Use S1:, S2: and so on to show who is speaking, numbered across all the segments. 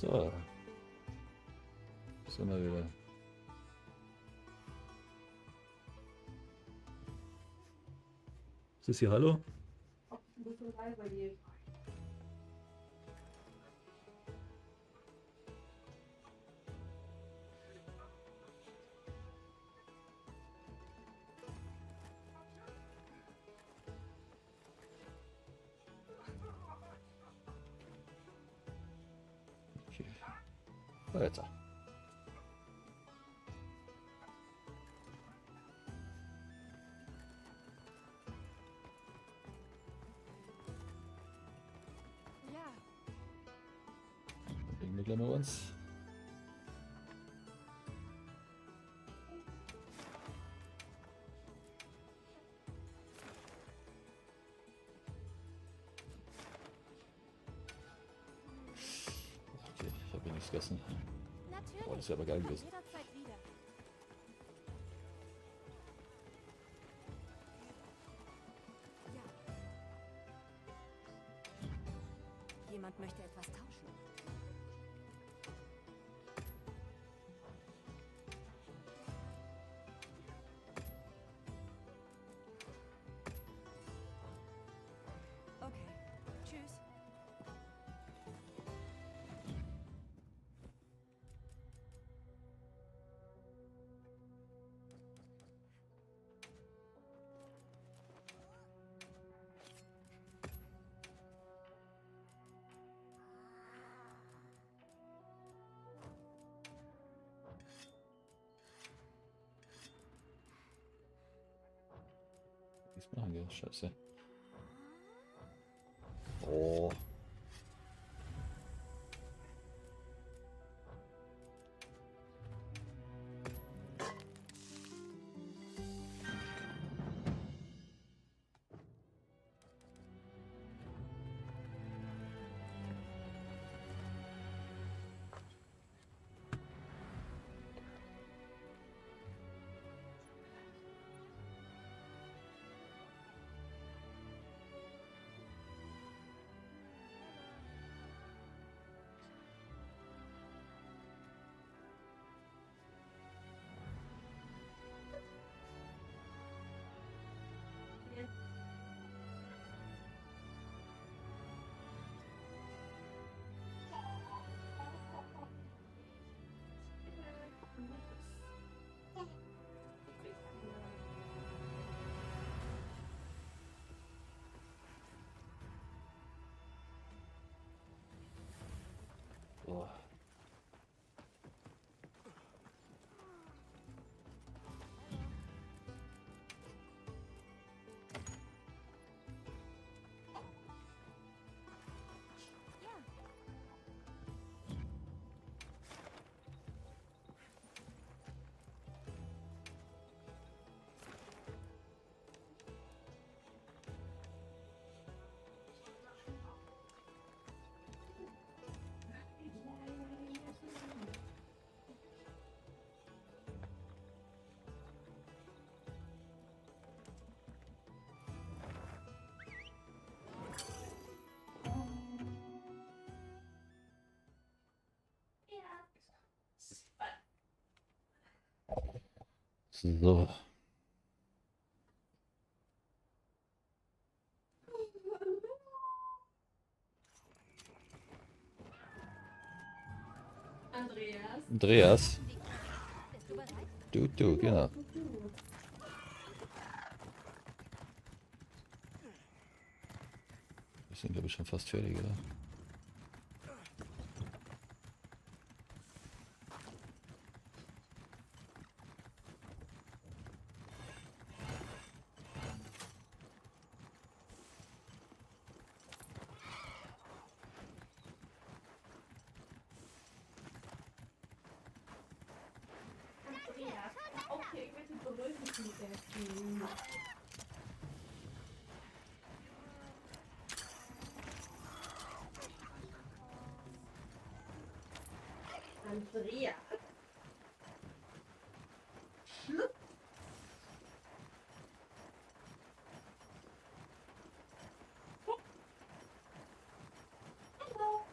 S1: So. Sind wir wieder. Ist das hier Hallo?
S2: Ob es ein bisschen leiser geht.
S1: Okay. Weiter.
S3: Ja.
S1: Dann legen wir gleich mal uns. Okay, ich habe hier nichts gegessen.
S3: Natürlich.
S1: Oh, das wäre aber geil
S3: Komm
S1: gewesen.
S3: jederzeit wieder. Ja. Jemand möchte etwas tauschen. Okay. Tschüss.
S1: Nichts machen wir, scheiße. Oh. Oh.
S3: Ja.
S1: So.
S2: Andreas.
S1: Andreas.
S3: Bist du bereit?
S1: Du, genau. Wir sind, glaube ich, schon fast fertig, oder?
S2: Andreas, hör auf, hier irgendwelche Brötchen zu essen. Andreas. Schluss. Hallo.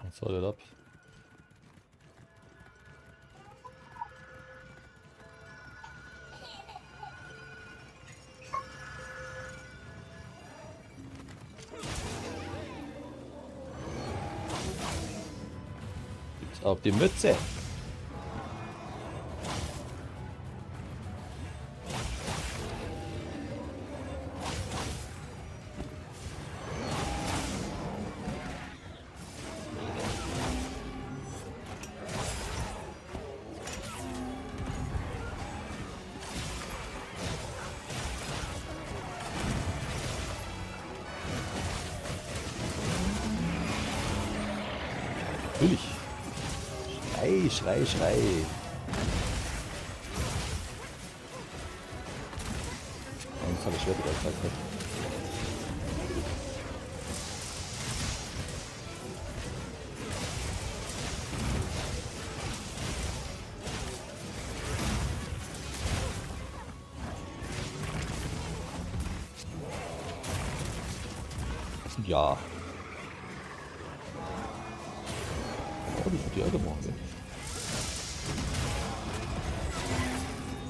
S1: Jetzt haut er ab. Gibt's auf die Mütze. Natürlich. Schrei, schrei, schrei. Und jetzt habe ich schwer wieder, ich weiß nicht. Ja. Oh, das hat die Erde gemacht.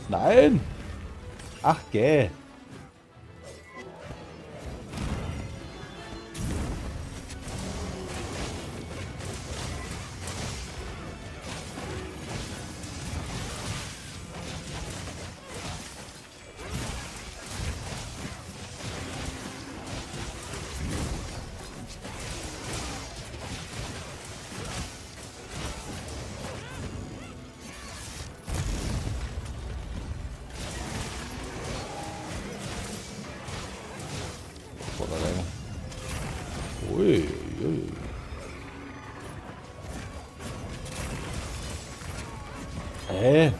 S1: Nein! Ach, gäh. Ui, ui. Hä?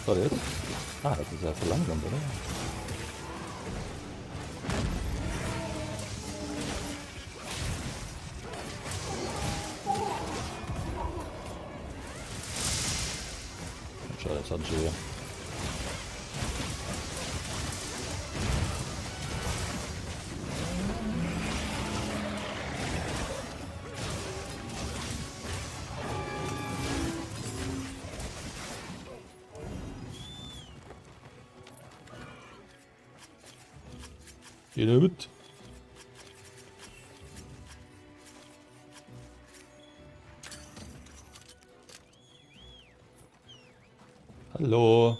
S1: Was war jetzt? Ah, das ist ja verlangsamt, oder? Schade, jetzt hat schon wieder. Jeder mit. Hallo.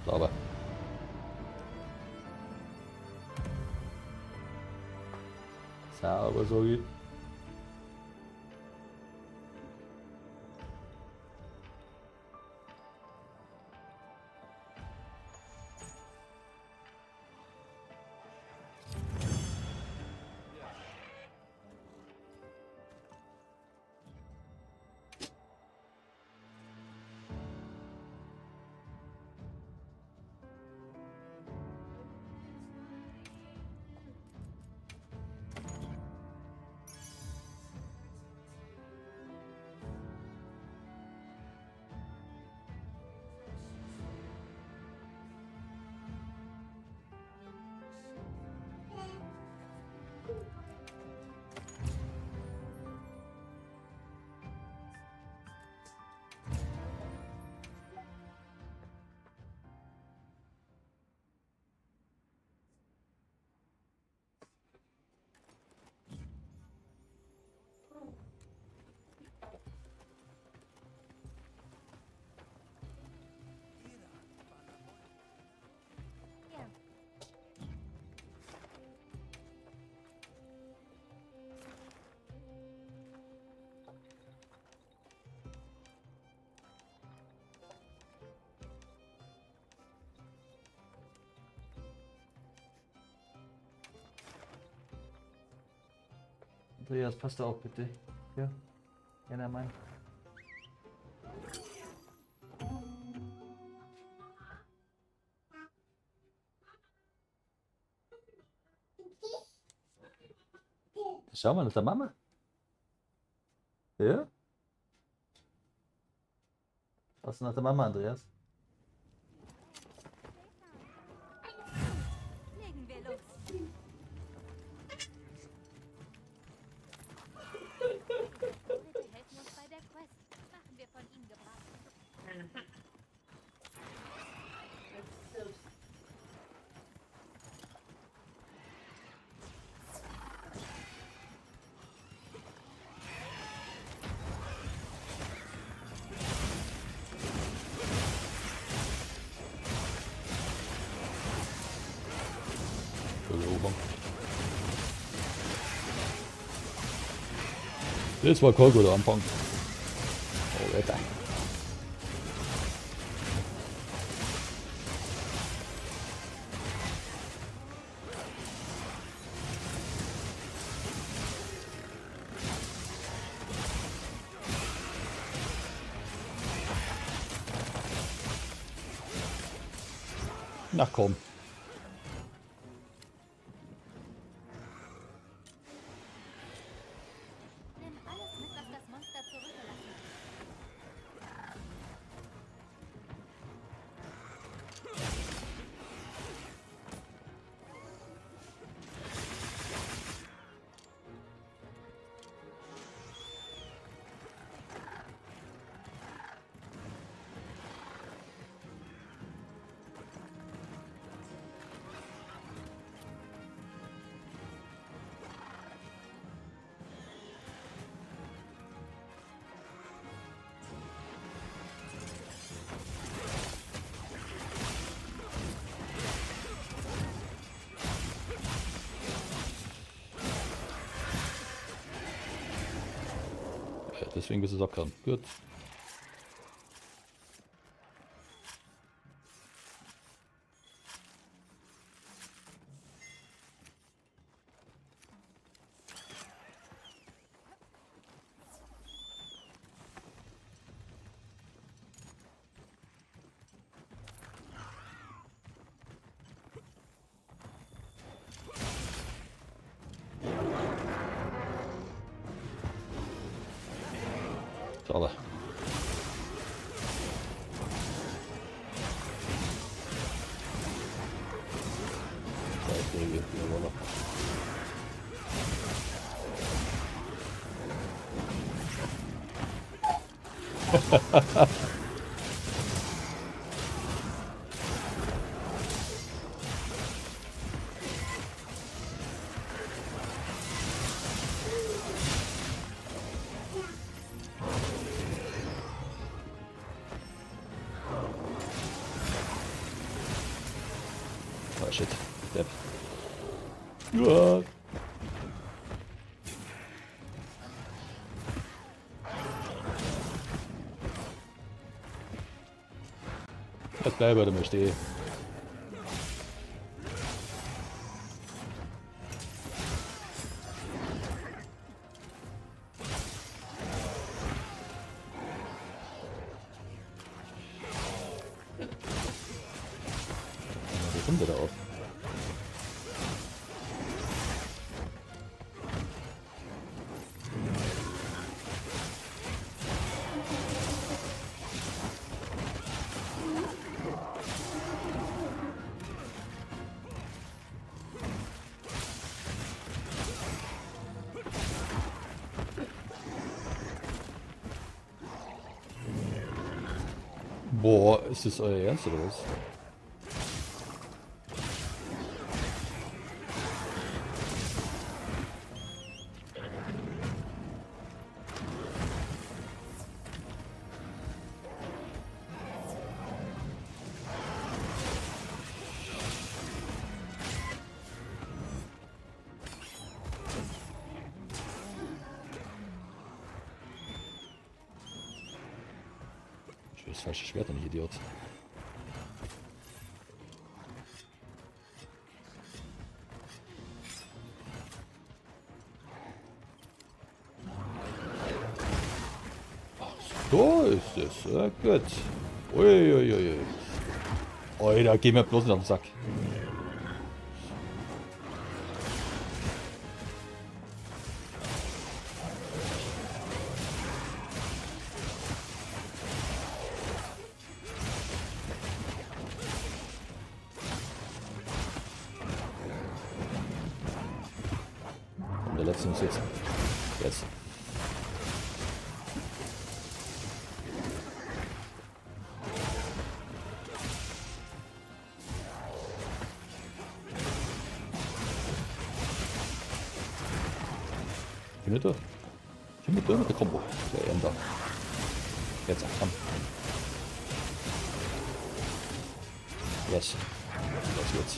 S1: Sauber. Sauber, so geht.
S4: Andreas, passt da auf, bitte. Ja, kleiner Mann.
S1: Schau mal, das ist der Mama. Ja?
S4: Was nach der Mama, Andreas?
S3: Legen wir los. Bitte helfen uns bei der Quest. Machen wir von ihnen Gebrauch.
S2: Jetzt stirbst.
S1: Guter Anfang. Das war kein guter Anfang. Oh, Alter. Na komm.
S3: Nimm alles mit, was das Monster zurückgelassen hat.
S1: Ja, deswegen bist du es abgehauen. Gut. Schade. Scheiße, jawohl. Oh shit. Depp. Ja. Jetzt bleib halt mal stehen. Wo kommt der da auf? Boah, ist das euer Ernst oder was? Ich will das falsche Schwert, nicht Idiot. Da ist es. Ja, gut. Uiuiui. Alter, geh mir bloß nicht auf den Sack. Und der letzte muss jetzt. Jetzt. Bin ich durch? Ich bin durch mit der Kombo. Der Ender. Jetzt, komm. Yes. Los geht's.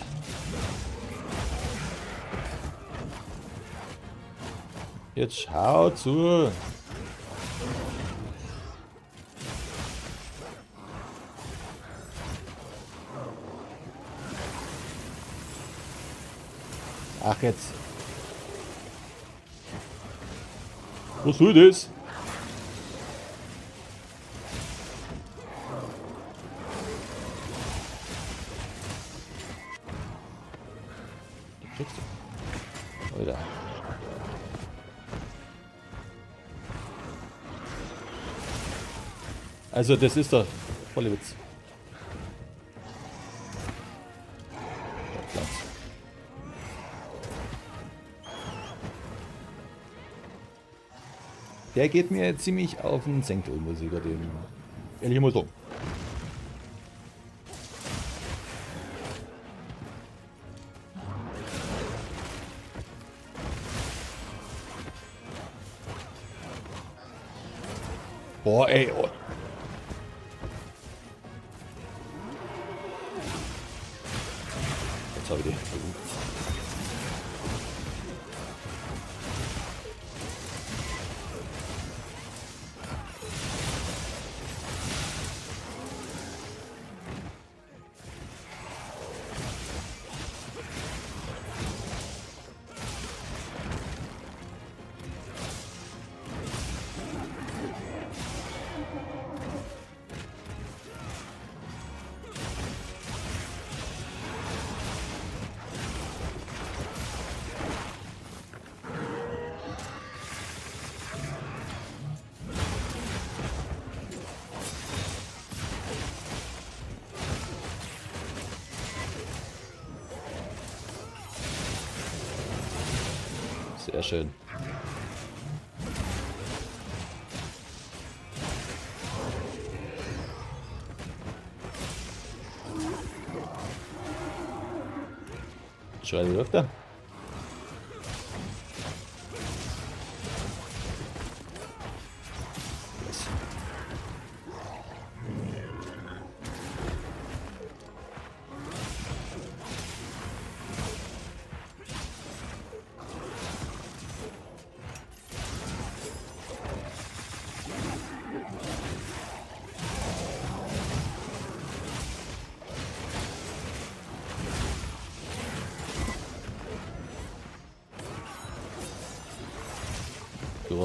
S1: Jetzt schau zu. Ach jetzt. Was soll das? Die kriegst du. Alter. Also das ist doch voller Witz. Platz. Der geht mir ziemlich auf den Senkel, muss ich dem ehrlich mal sagen. Boah, ey. Oh. Jetzt hab ich die. Sehr schön. Schreibe öfter. Yes.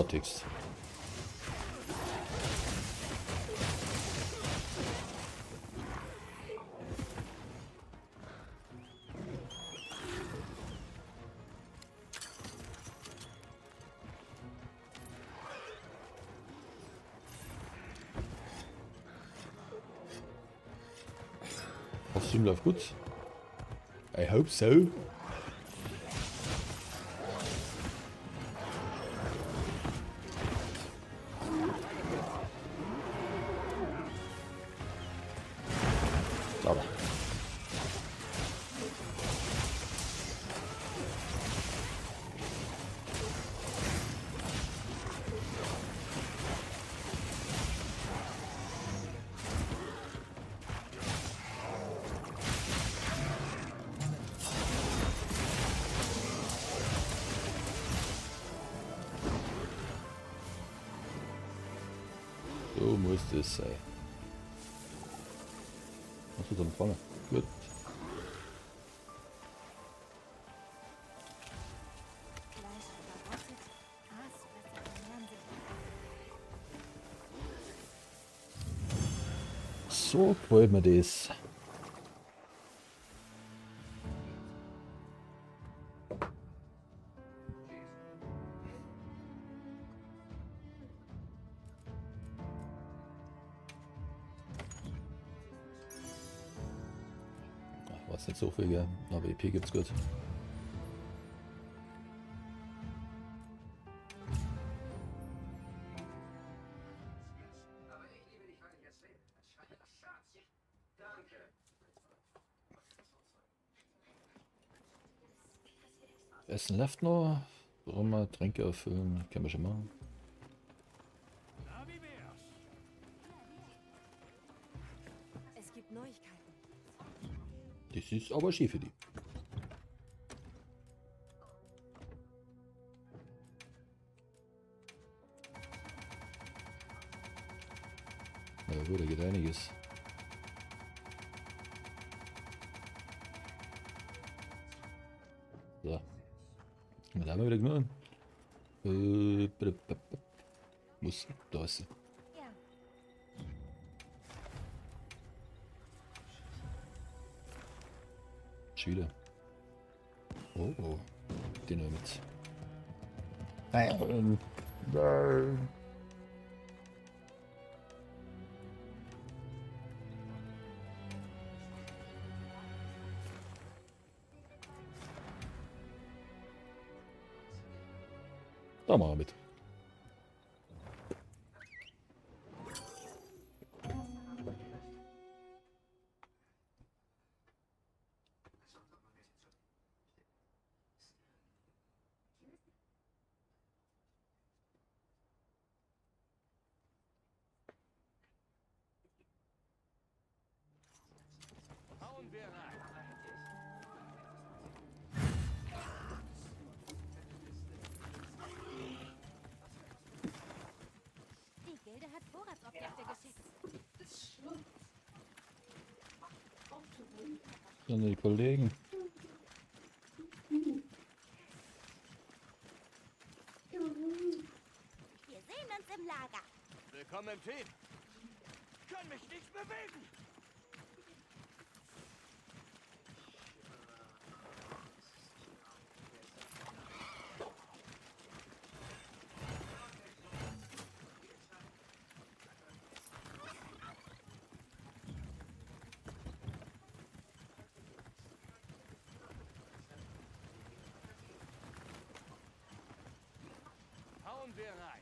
S1: Text. Kostüm läuft gut. I hope so. Sauber. So muss das sein. Was ist da vorne? Gut.
S3: Fleisch verrottet, Aasfresser ernähren sich davon.
S1: Gefällt mir das. Ach, war's nicht so viel, gell? Aber EP gibt's gut. Essen left noch. Warum wir Tränke erfüllen, können wir schon machen.
S5: Es gibt Neuigkeiten.
S1: Das ist aber schief für die. Na gut, da geht einiges. So. Was haben wir wieder genommen? Muss, da ist sie.
S3: Ja.
S1: Schon wieder. Oh, oh. Den nehmen wir mit. Nein. Nein. Da machen wir mit.
S6: Hauen wir rein.
S3: Die Gilde hat Vorratsobjekte geschickt.
S2: Das schluckt.
S1: Dann die Kollegen.
S3: Wir sehen uns im Lager.
S6: Willkommen im Team. Kann mich nicht bewegen. Hauen wir rein.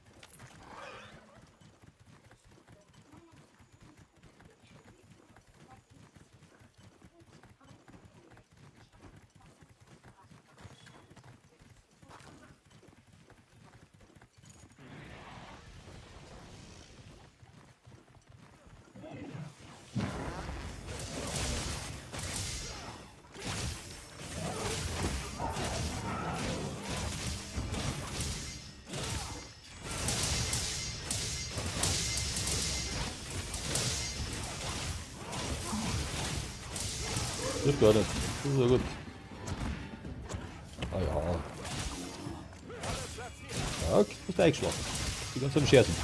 S1: Trifft gar nicht. Das ist ja gut. Ah ja. Ja, okay, bist eingeschlafen. Die ganze Zeit am Scherzen.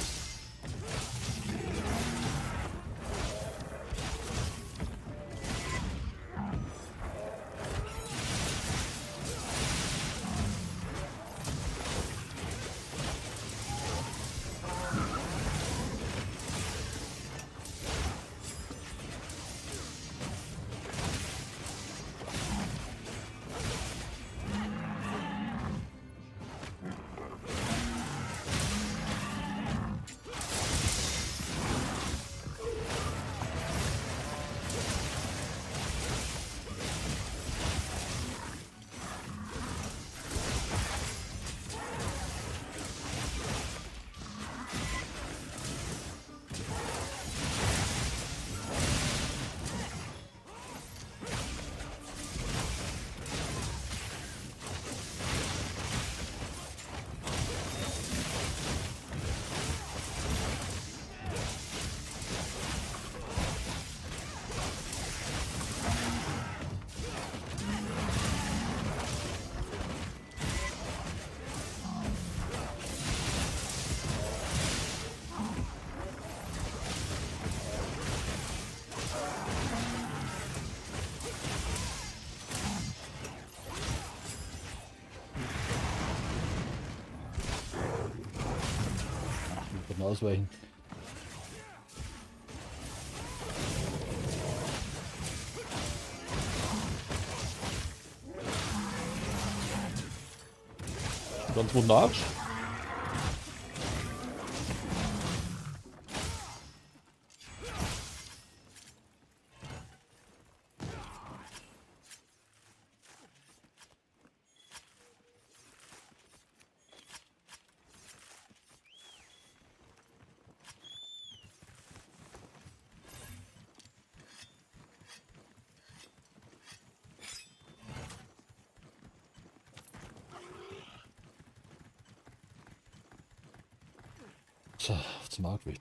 S1: Ausweichen. Ganz wunderbar. So, auf zum Marktweg.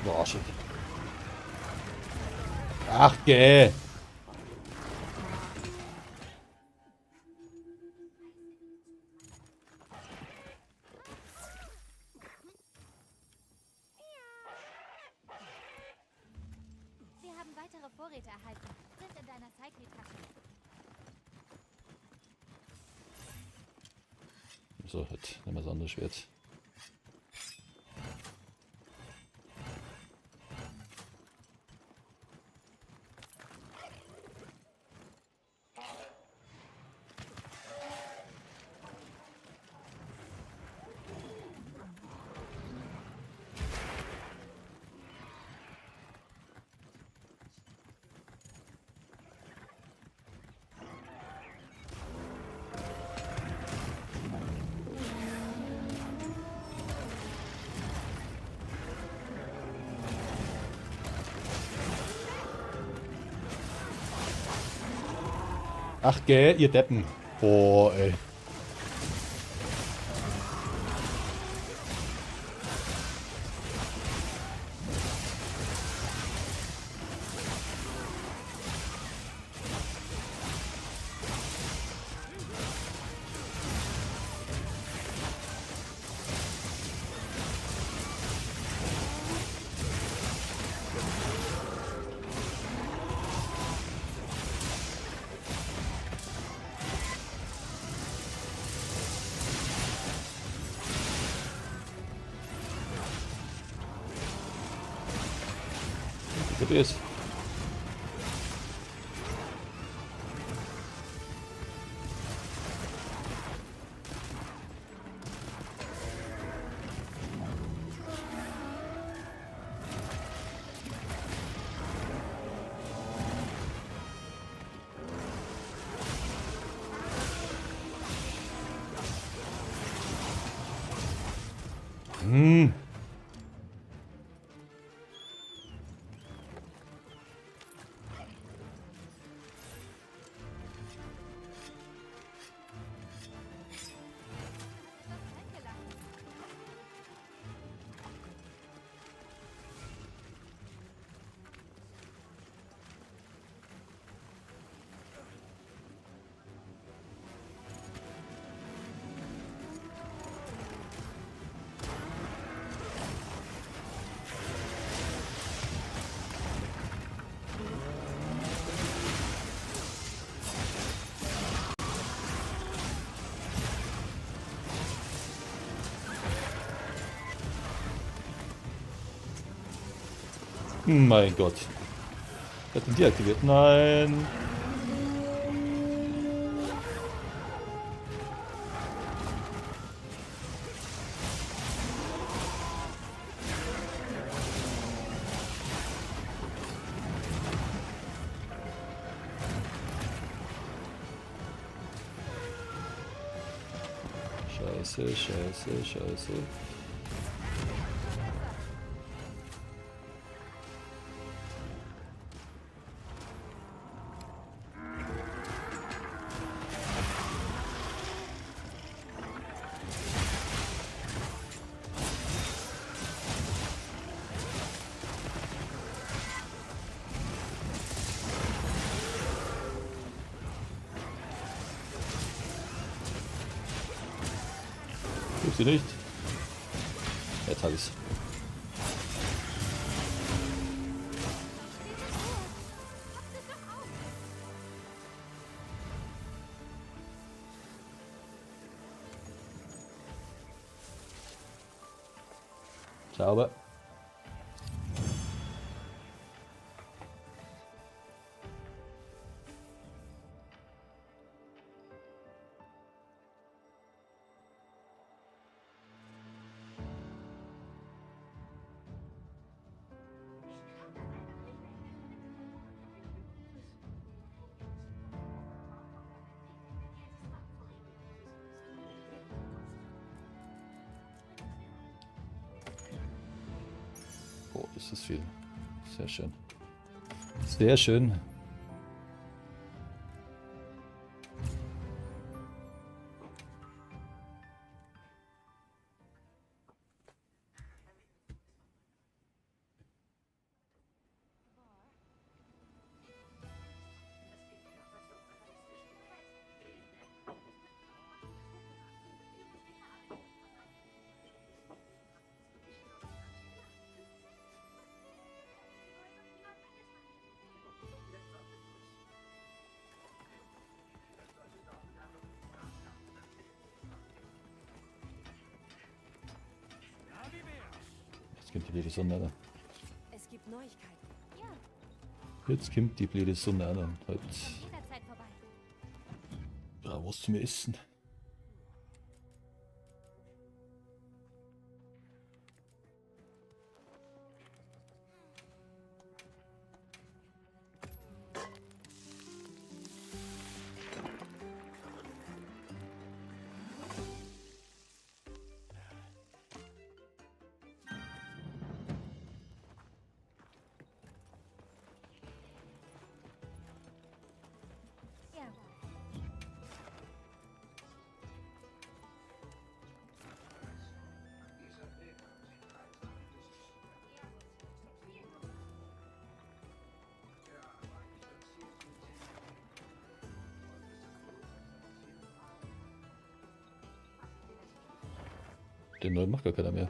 S1: Boah, shit. Ach, geh.
S3: Wir haben weitere Vorräte erhalten. Sind in deiner Cycle-Tasche.
S1: So, jetzt nehmen wir das andere Schwert. Ach, gell, ihr Deppen. Boah, ey. Gut ist. Mein Gott. Wer hat denn die aktiviert? Nein. Scheiße, scheiße, scheiße. Gibt's sie nicht? Jetzt hab ich's. Sauber. Oh, ist das viel. Sehr schön. Sehr schön. Jetzt kommt die blöde Sonne an.
S5: Es gibt Neuigkeiten.
S3: Ja,
S1: Jetzt kommt die blöde Sonne an und heute
S3: komm jederzeit vorbei.
S1: ja, was zum Essen.
S3: Ja.
S1: Den neuen macht gar keiner mehr.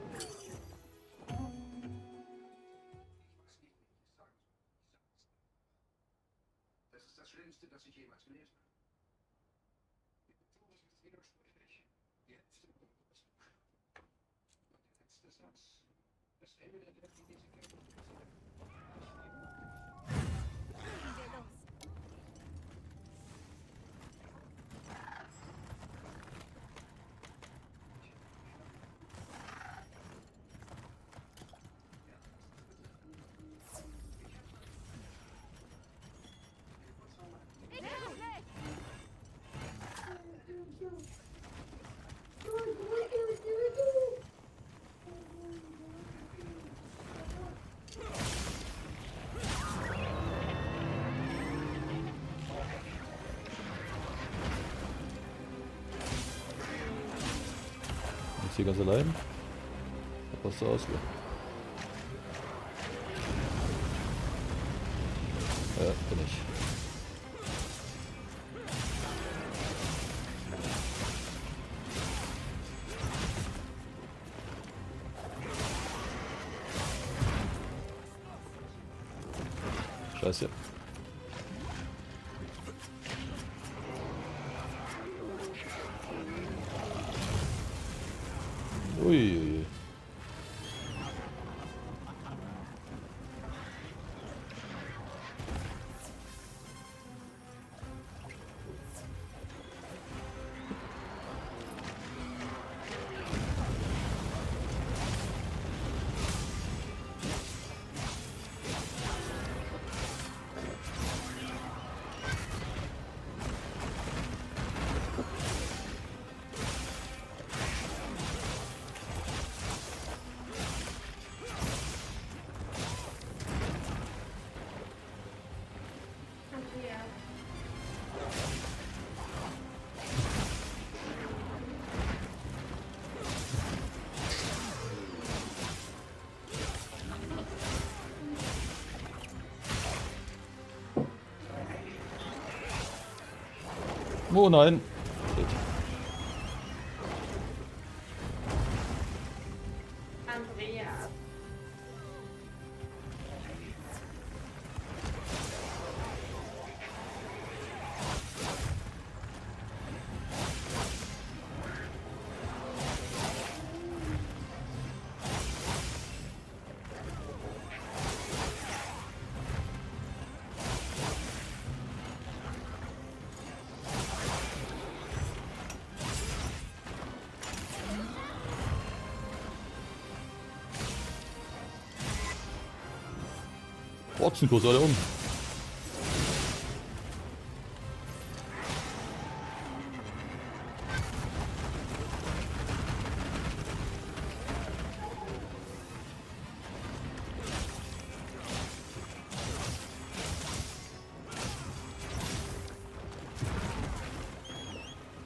S7: Das ist das Schlimmste, das ich jemals gelesen habe. Die Betonung ist widersprüchlich. Die letzte und der letzte Satz. Das Ende der Welt, die diese Kämpfe.
S3: Legen wir los. Ich bin schlecht.
S1: Jetzt hier ganz allein. Da passt du aus, gell? Ja, bin ich. Scheiße. Uiuiui. Oh nein. Shit.
S2: Andreas.
S1: Botzenkurs alle um.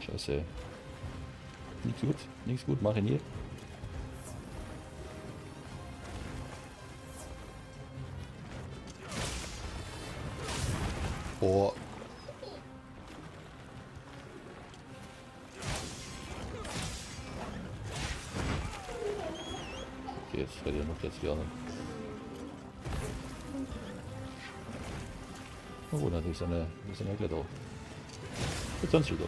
S1: Scheiße. Nichts gut, nichts gut, mach ich nie. Boah. Okay, jetzt verlieren noch jetzt die anderen. Oh, natürlich seine, seine Heckler da. Jetzt sind sie da.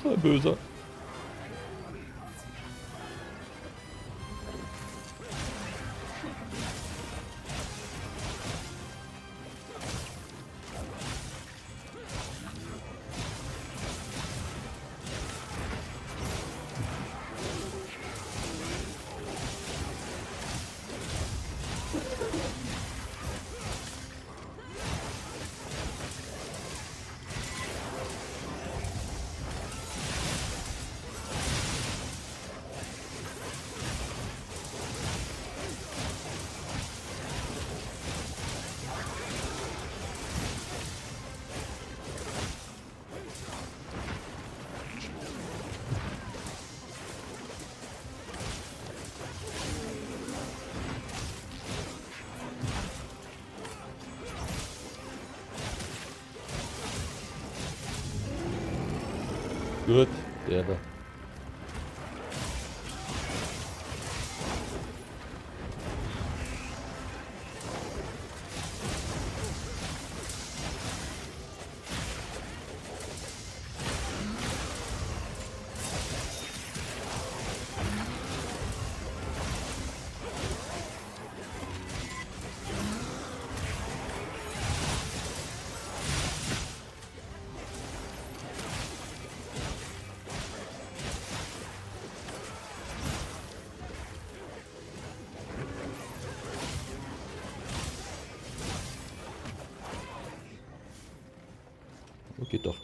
S1: Das ist ein Böser. Gut, der war. Oh, geht doch.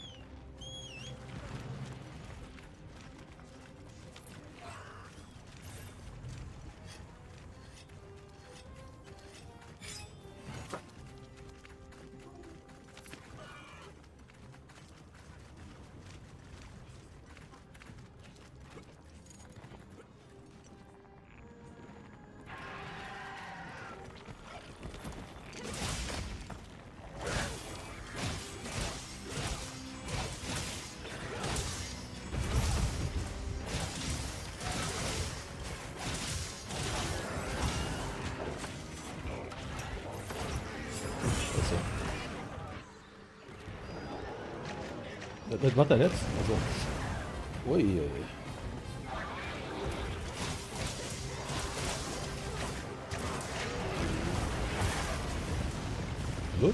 S1: Was macht er jetzt? Also. Ui, ui. Hallo?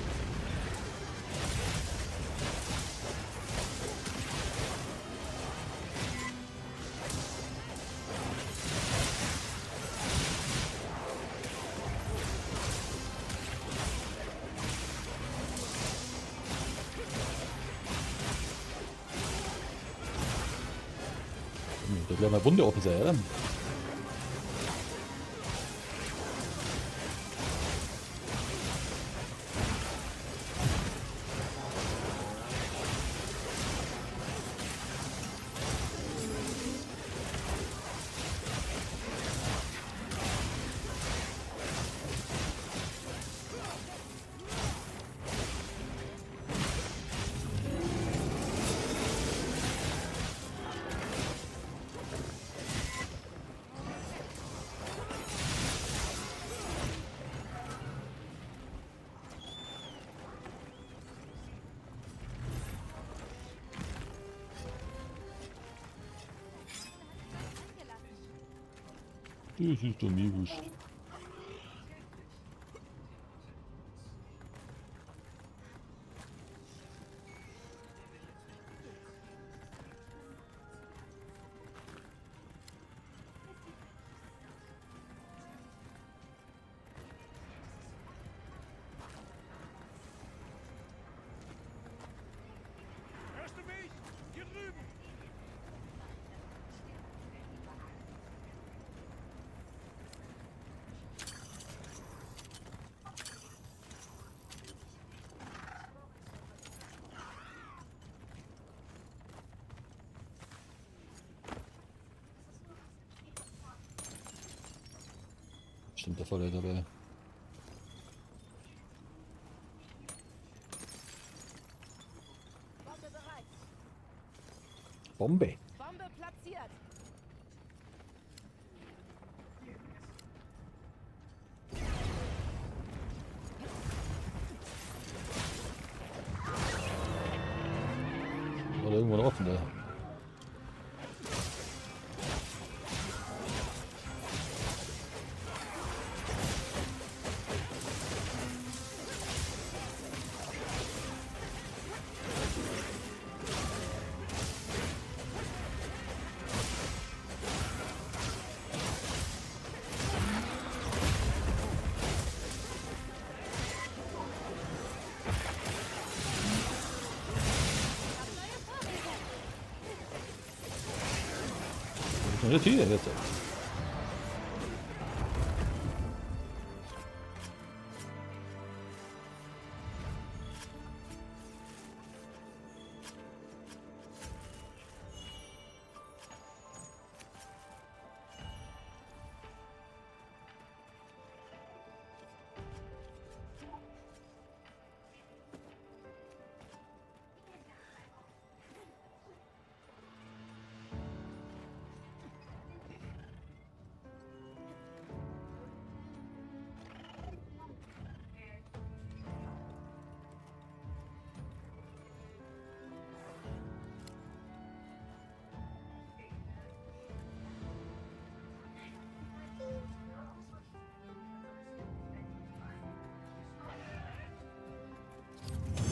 S1: Da gleich mal Wunde offen sein, oder? Das ist doch mir wurscht.
S6: Hörst du mich? Hier drüben!
S1: Stimmt, da voll dabei.
S5: Bombe bereit.
S1: Bombe.
S5: Bombe platziert.
S1: War da irgendwo noch offen da? Eine Tür jetzt.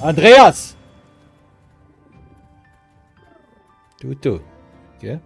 S1: Andreas! Du, du. Okay.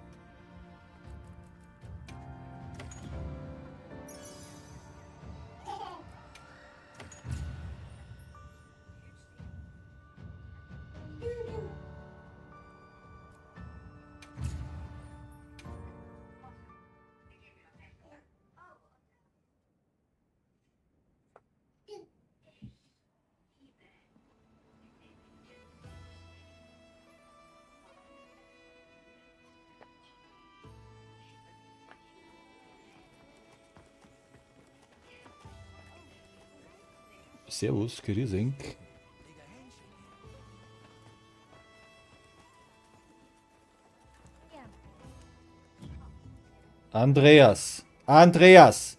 S1: Servus, Grüßing. Andreas. Andreas!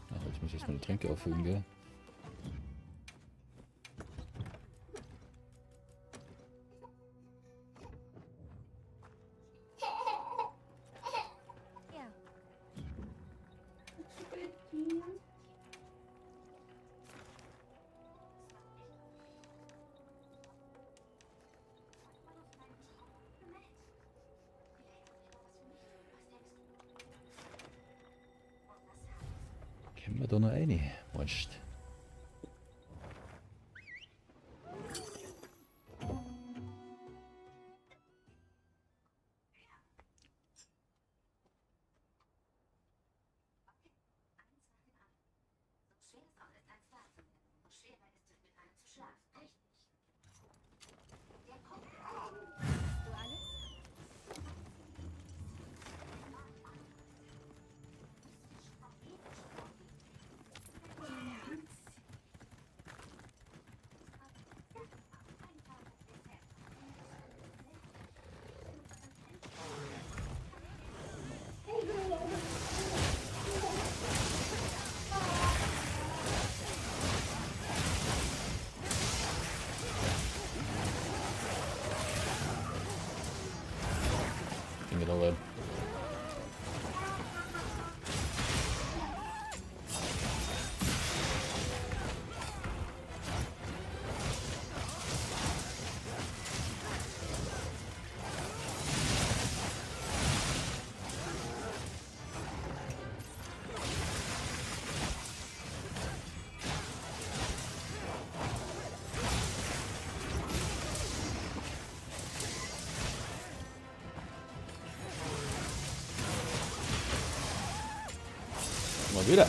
S1: Ach, jetzt muss ich erstmal die Tränke auffüllen, gell? Gehen wir da noch rein, meinst du? Gehen wir da rein. Mal wieder.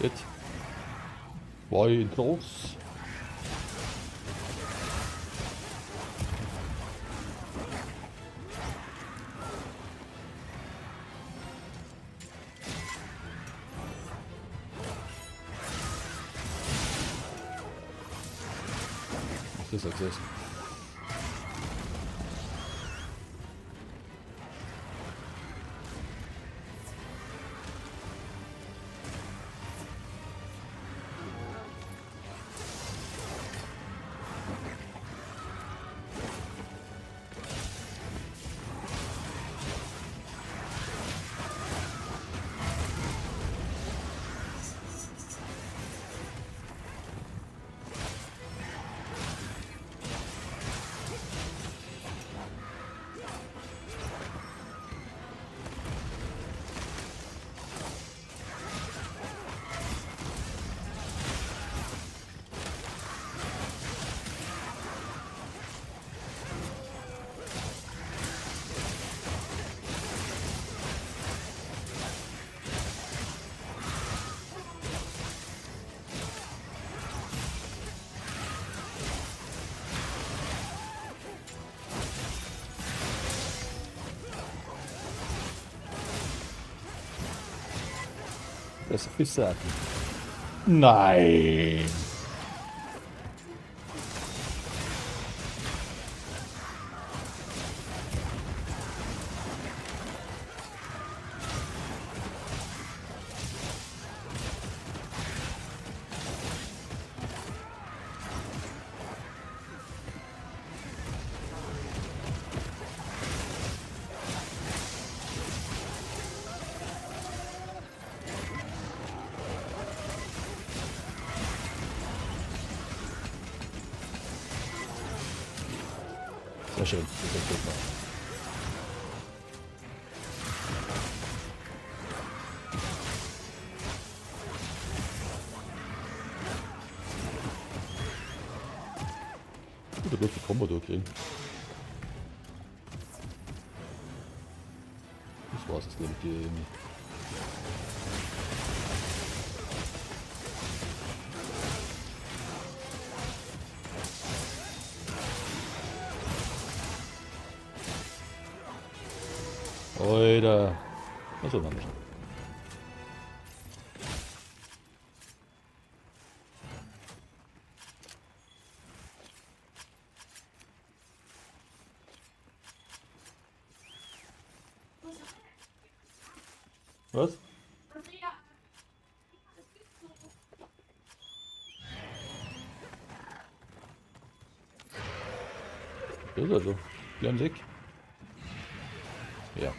S1: Jetzt. Zwei groß. Das ist das. Das ist Nein. Sehr schön. Das geht noch. Oder bloß die Kombo durchkriegen. Das war's jetzt, glaube ich, die irgendwie. Oida. Achso, noch nicht. Was?
S2: Andrea, das ist so.
S1: Das ist also. Bleiben Sie. Ja.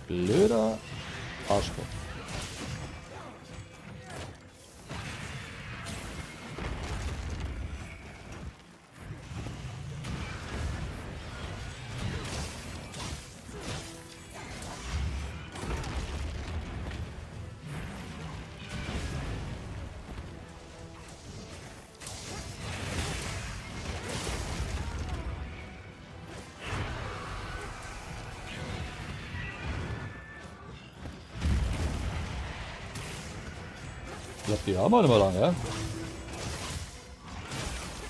S1: Blöder Arschloch. Ich glaube, die haben wir nicht mehr lange, ja?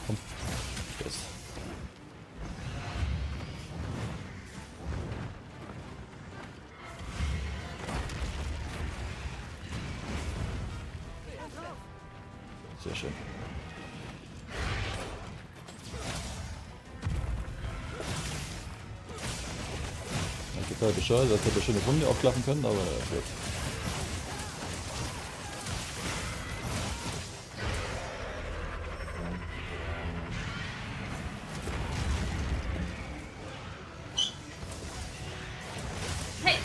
S1: Komm. Yes. Sehr schön. Ja, total bescheuert, als hätte schöne Wunde aufklappen können, aber naja, gut.
S2: Hey!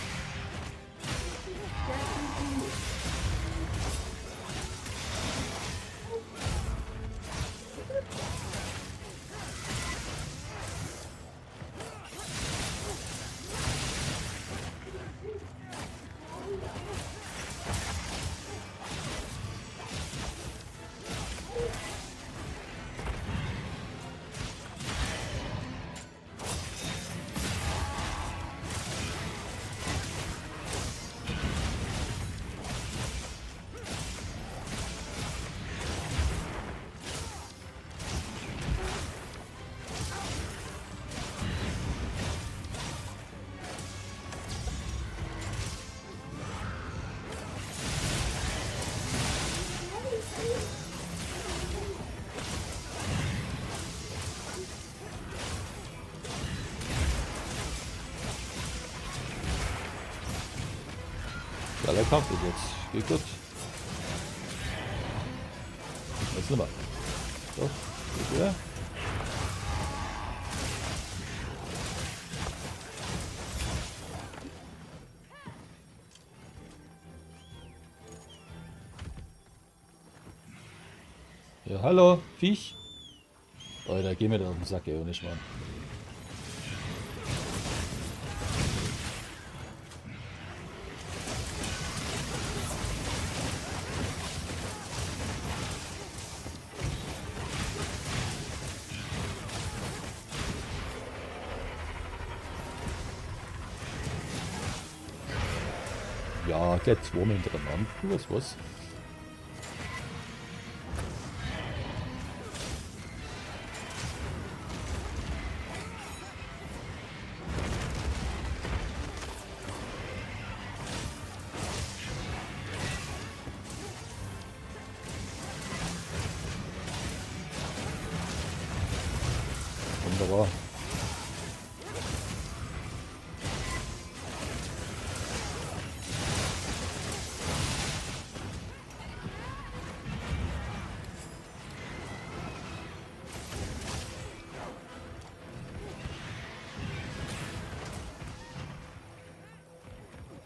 S1: Geiler Kampf ist jetzt. Geht gut. Jetzt nicht mehr. Doch, geht wieder. Ja, hallo, Viech. Alter, geh mir da auf den Sack, ey, nicht Mann. Ja, gleich zweimal hintereinander. Du weißt was. Wunderbar.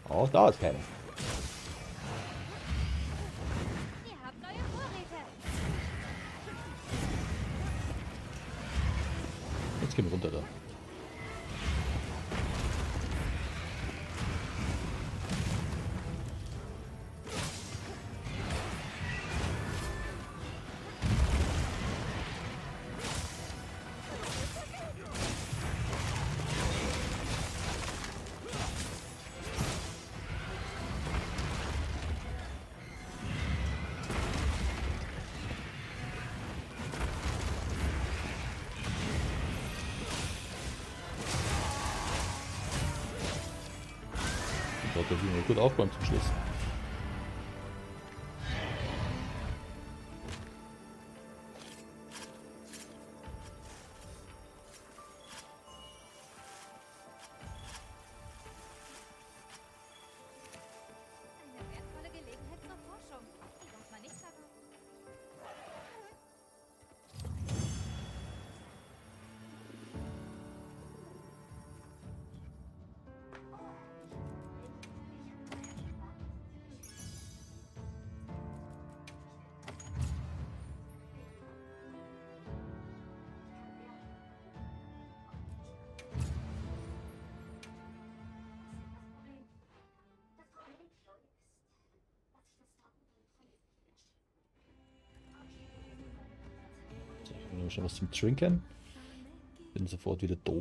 S1: Auch da ist keiner.
S3: Ihr habt neue Vorräte.
S1: Jetzt gehen wir runter da. Da hat er gut aufgeräumt zum Schluss.
S3: Eine wertvolle Gelegenheit zur Forschung. Die darf man nicht verpassen.
S1: So, ich nehme schon was zum Trinken. Bin sofort wieder da.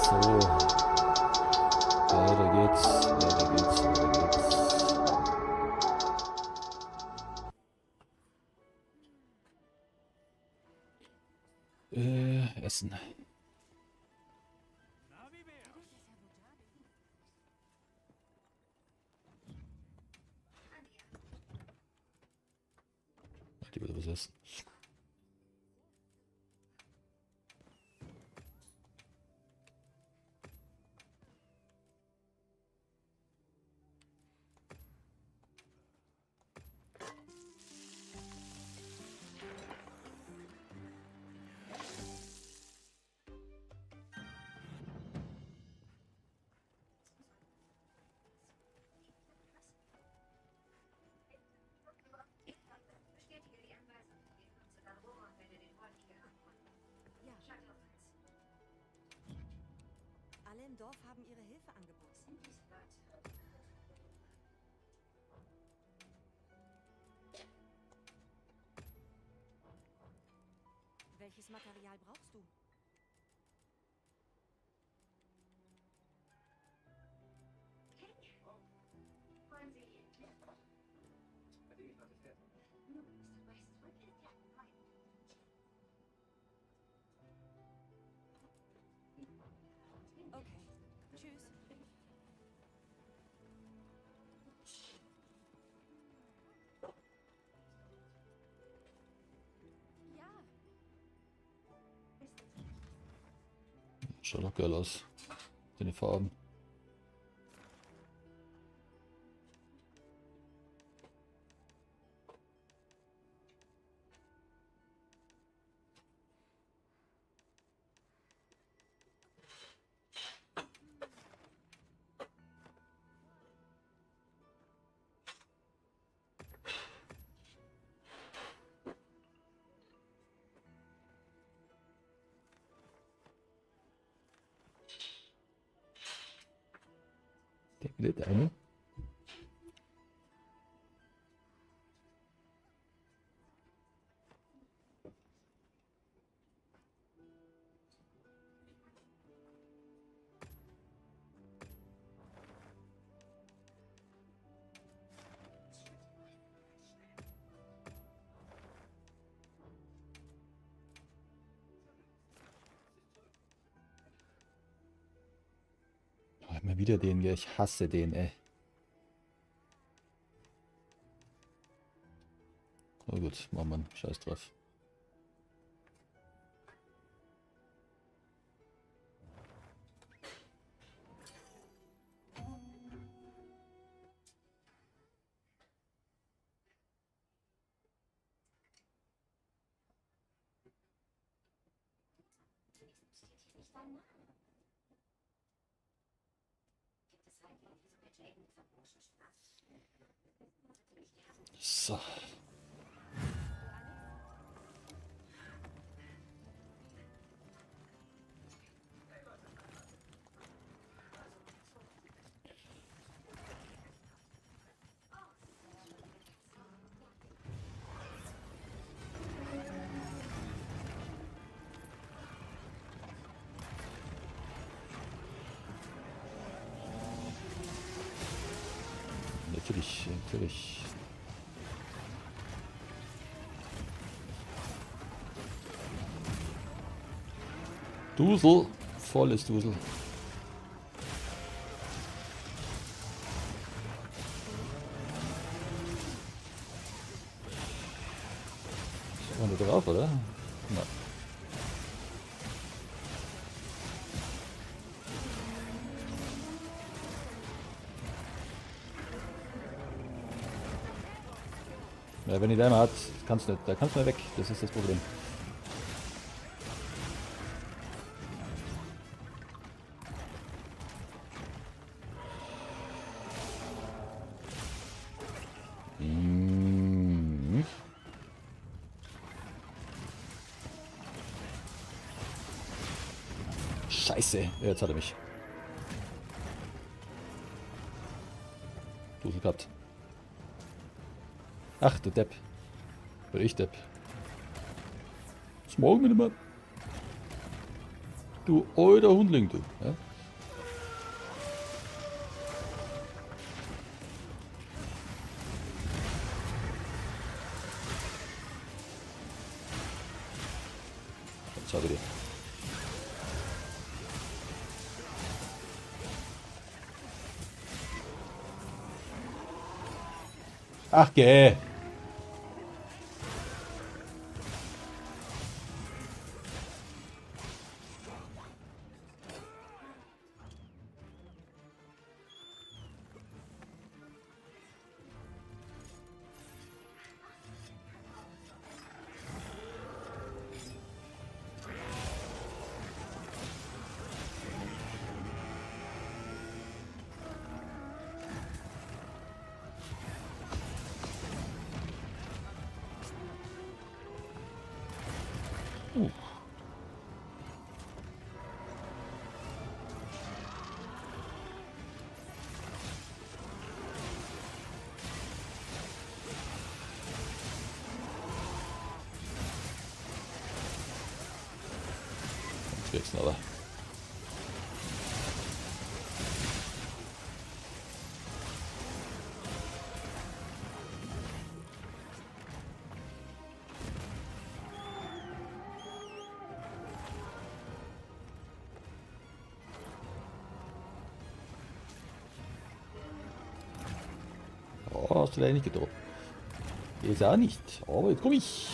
S1: So. Weiter geht's, weiter geht's, weiter geht's. Essen. Die würde was essen.
S5: Ja. Alle im Dorf haben ihre Hilfe angeboten. Welches Material brauchst du? Okay. Tschüss.
S3: Ja,
S1: Schaut auch geil aus. Deine Farben. Nicht eine. Oh, immer wieder den, gell? Ich hasse den, ey. Na gut, machen wir einen Scheiß drauf. So. Natürlich, natürlich. Dusel, volles Dusel. Ist aber da drauf, oder? Nein. Ja, wenn die Dämme hat, kannst du nicht. Da kannst du nicht weg. Das ist das Problem. Mhm. Scheiße, jetzt hat er mich. Dusel gehabt. Ach, du Depp. Oder ich Depp. Das morgen nicht mehr. Du alter Hundling, du. Ja? Jetzt habe ich dich. Ach, geh. Jetzt aber. Oh, hast du leider nicht getroffen. Jetzt auch nicht. Aber jetzt komm ich.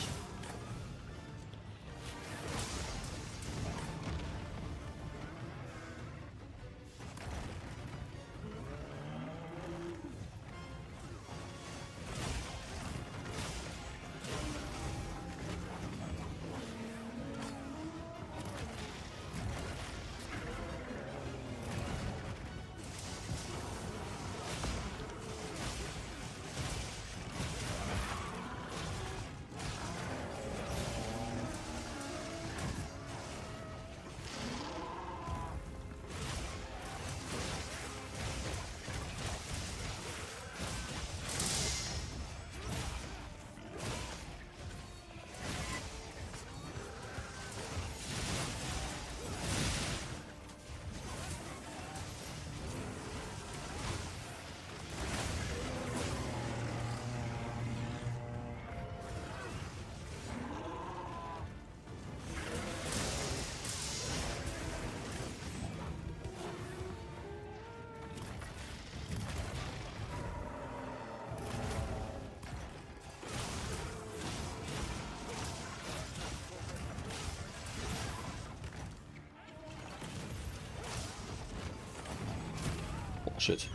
S1: Shit.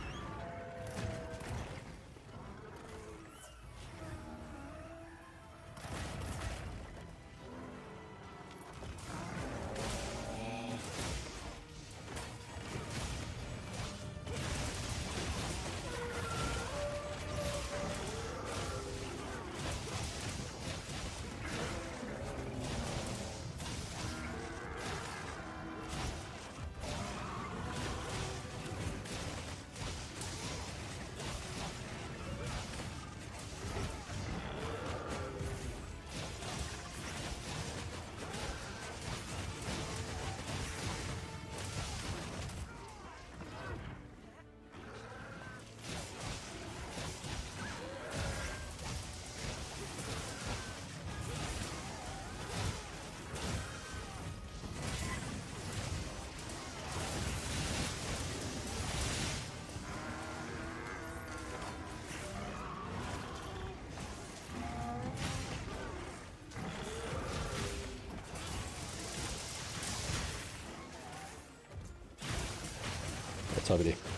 S1: Jetzt habe ich die.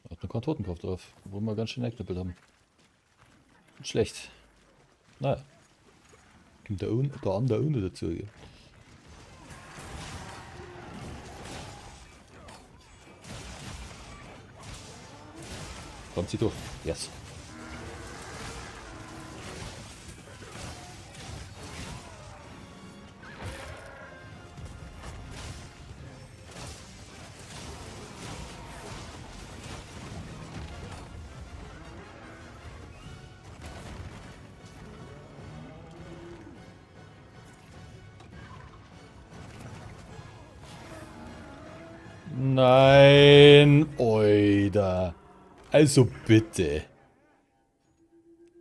S1: Hat noch keinen Totenkopf drauf, obwohl wir ganz schön geknüppelt haben. Nicht schlecht. Naja. Kommt der, der andere auch noch dazu. Gell? Kommt sie durch. Yes. Nein, oida. Also bitte.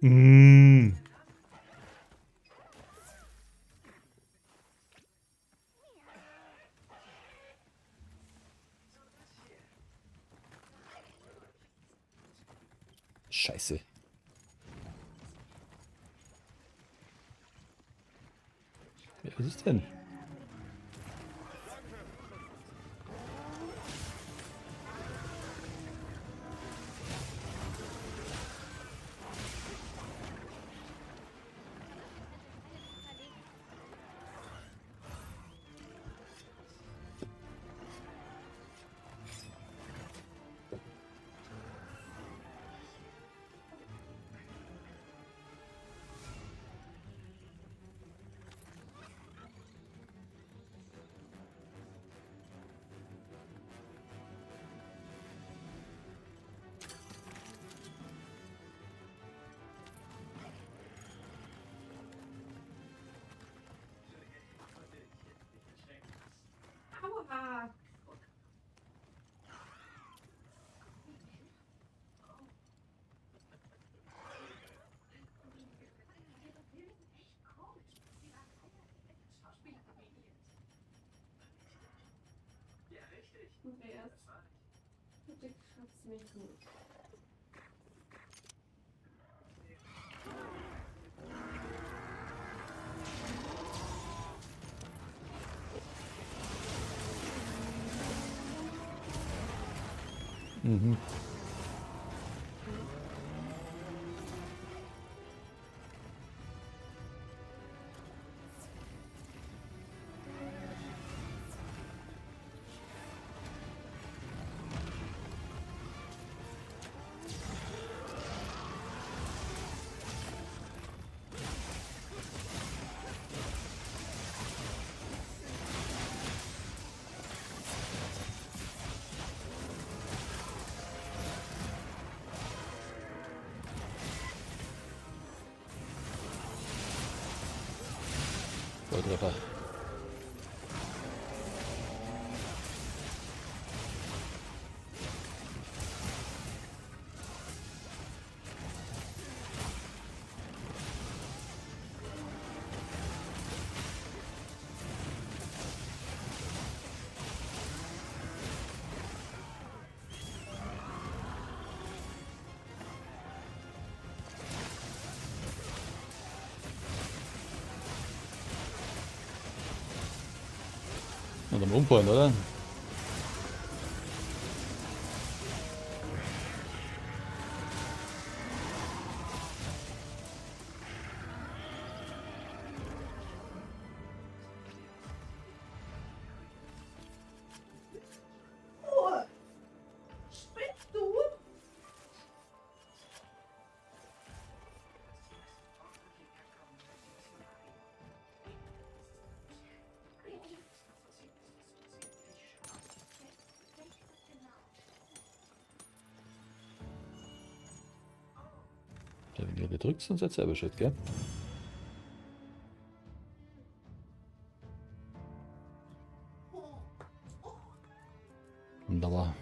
S1: Mm. Scheiße. Ja, was ist denn?
S2: Aua! Andreas, bitte kratz mich nicht.
S1: Mhm. Volltreffer. Und am Umpoint, oder?
S2: Oh, spinnst du?
S1: Ja, wenn ihr gedrückt, dann seid ihr selber schuld, gell? Wunderbar.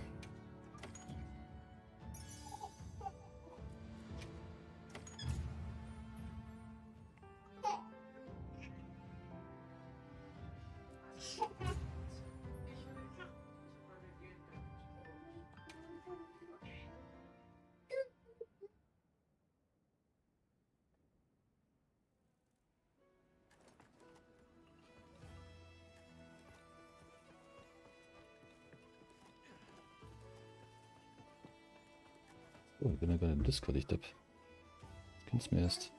S1: Oh, ich bin ja gerade im Discord, ich Depp. Kennst mir erst.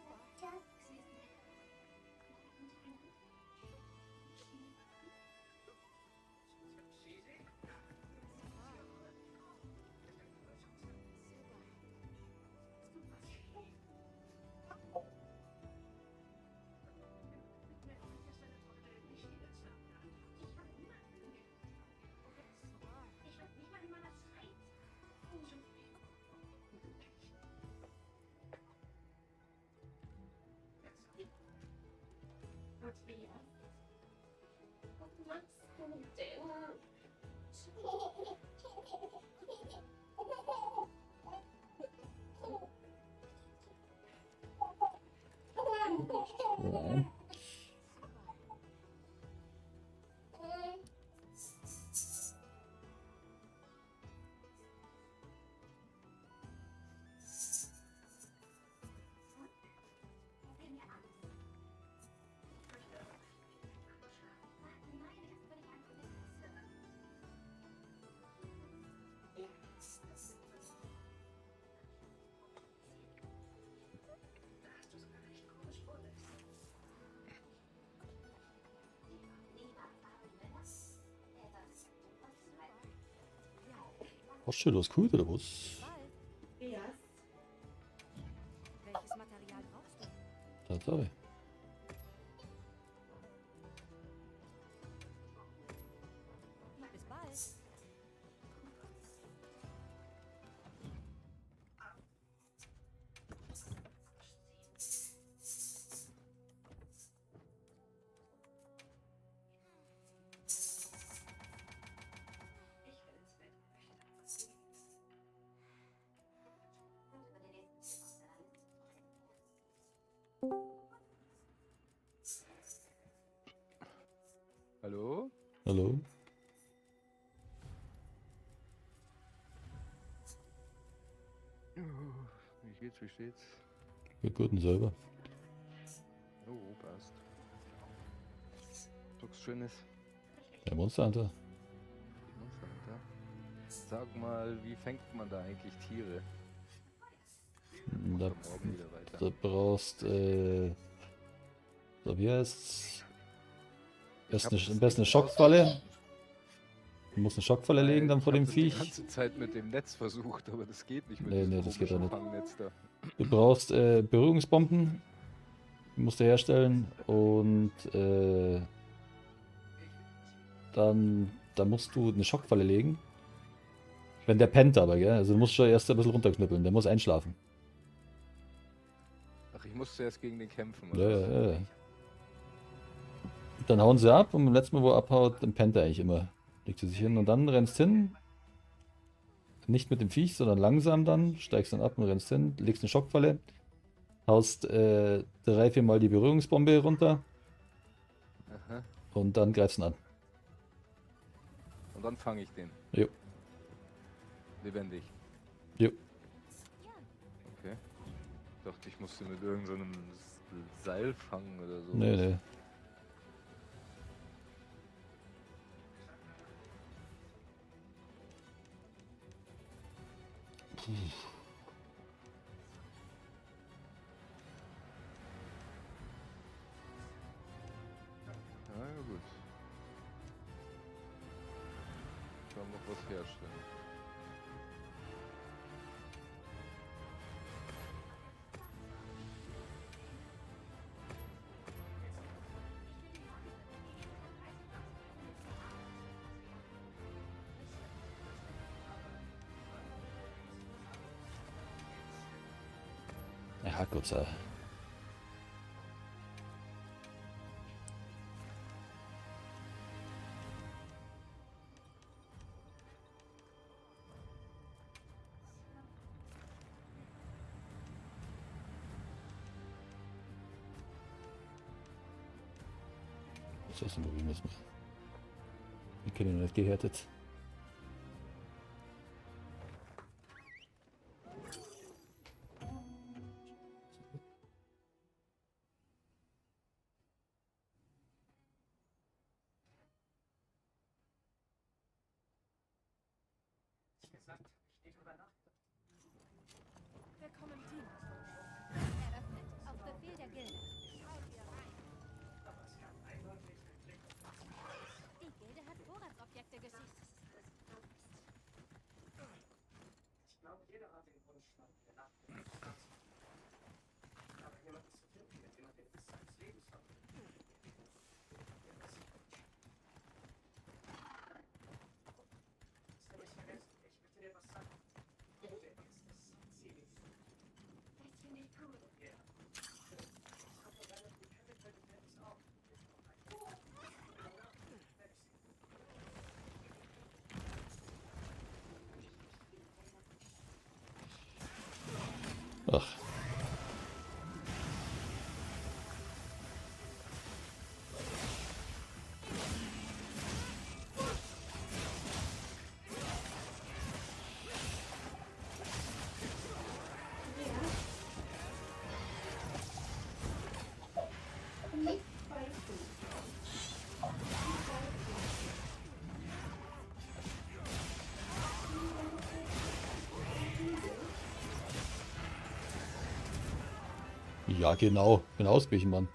S2: Andreas, was machst du denn?
S1: Ja. Was schön, das cool, oder was?
S2: Andreas,
S5: Welches Material brauchst du?
S1: Tatsache.
S5: Bis bald.
S8: Hallo?
S1: Hallo?
S8: Wie geht's, wie steht's?
S1: Gut, gut und selber.
S8: Oh, passt. Guckst Schönes.
S1: Der Monster Hunter.
S8: Monster Hunter. Sag mal, wie fängt man da eigentlich Tiere?
S1: Da,
S8: Morgen wieder weiter.
S1: da brauchst, so, wie heißt's?
S8: Ich hab
S1: Am
S8: das
S1: besten eine
S8: nicht
S1: Schockfalle. Du musst eine Schockfalle legen dann
S8: Ich
S1: vor
S8: hab
S1: dem
S8: das Die
S1: Viech.
S8: ganze Zeit mit dem Netz versucht, aber das geht nicht mit
S1: Nee,
S8: diesem
S1: nee, das geht
S8: komischen
S1: auch nicht.
S8: Fangnetz da.
S1: Du brauchst Berührungsbomben. Die musst du herstellen. Und dann musst du eine Schockfalle legen. Wenn der pennt aber, gell? Also du musst schon erst ein bisschen runterknüppeln. Der muss einschlafen.
S8: Ach, ich muss zuerst gegen den kämpfen,
S1: Ja,
S8: oder?
S1: ja, ja. ja. Dann hauen sie ab und beim letzten Mal, wo er abhaut, dann pennt er eigentlich immer. Legt sie sich hin und dann rennst hin. Nicht mit dem Viech, sondern langsam dann. Steigst dann ab und rennst hin, legst eine Schockfalle. Haust 3, 4 Mal die Berührungsbombe runter
S8: Aha.
S1: und dann greifst du ihn an.
S8: Und dann fange ich den.
S1: Jo.
S8: Lebendig.
S1: Jo.
S8: Okay. Ich dachte, ich musste mit irgendeinem Seil fangen oder so.
S1: Nee, nee. Puh.
S8: Ja, ja, gut. Kann noch was herstellen.
S1: Ja, Gott sei Dank. Das probieren wir es mal. Ich kenne ihn noch nicht gehärtet.
S2: Willkommen im Team.
S3: Eröffnet. Auf Befehl der Gilde. Die Gilde hat Vorratsobjekte geschickt.
S7: Ich glaube, jeder hat den Wunsch nach der Nacht. Aber jemanden zu finden, mit dem man den Rest seines Lebens verbringt. Das habe ich vergessen. Ich möchte dir was sagen. Der ist das Ziel.
S2: Das finde ich cool.
S7: Ja. Ich hoffe, deine Chemical gefällt es auch.
S1: Ach.
S2: Nicht beißen.
S1: Ja, genau. Bin ausgewichen, Mann.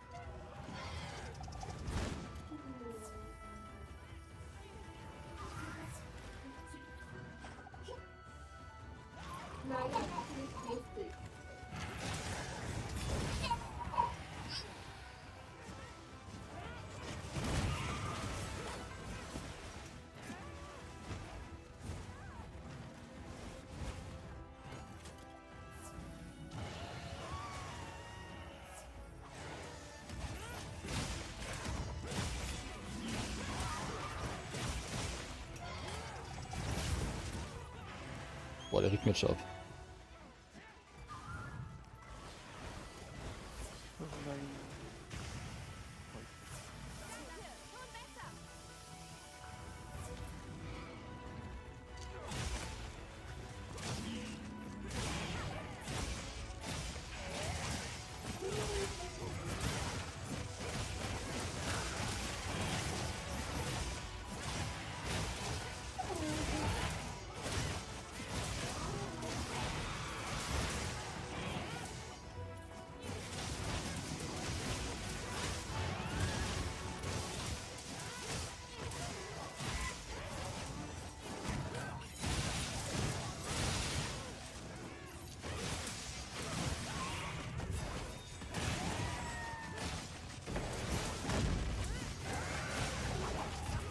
S2: Nein, das ist nicht lustig.
S1: Boah, der regt mir schon ab.
S8: Oh nein.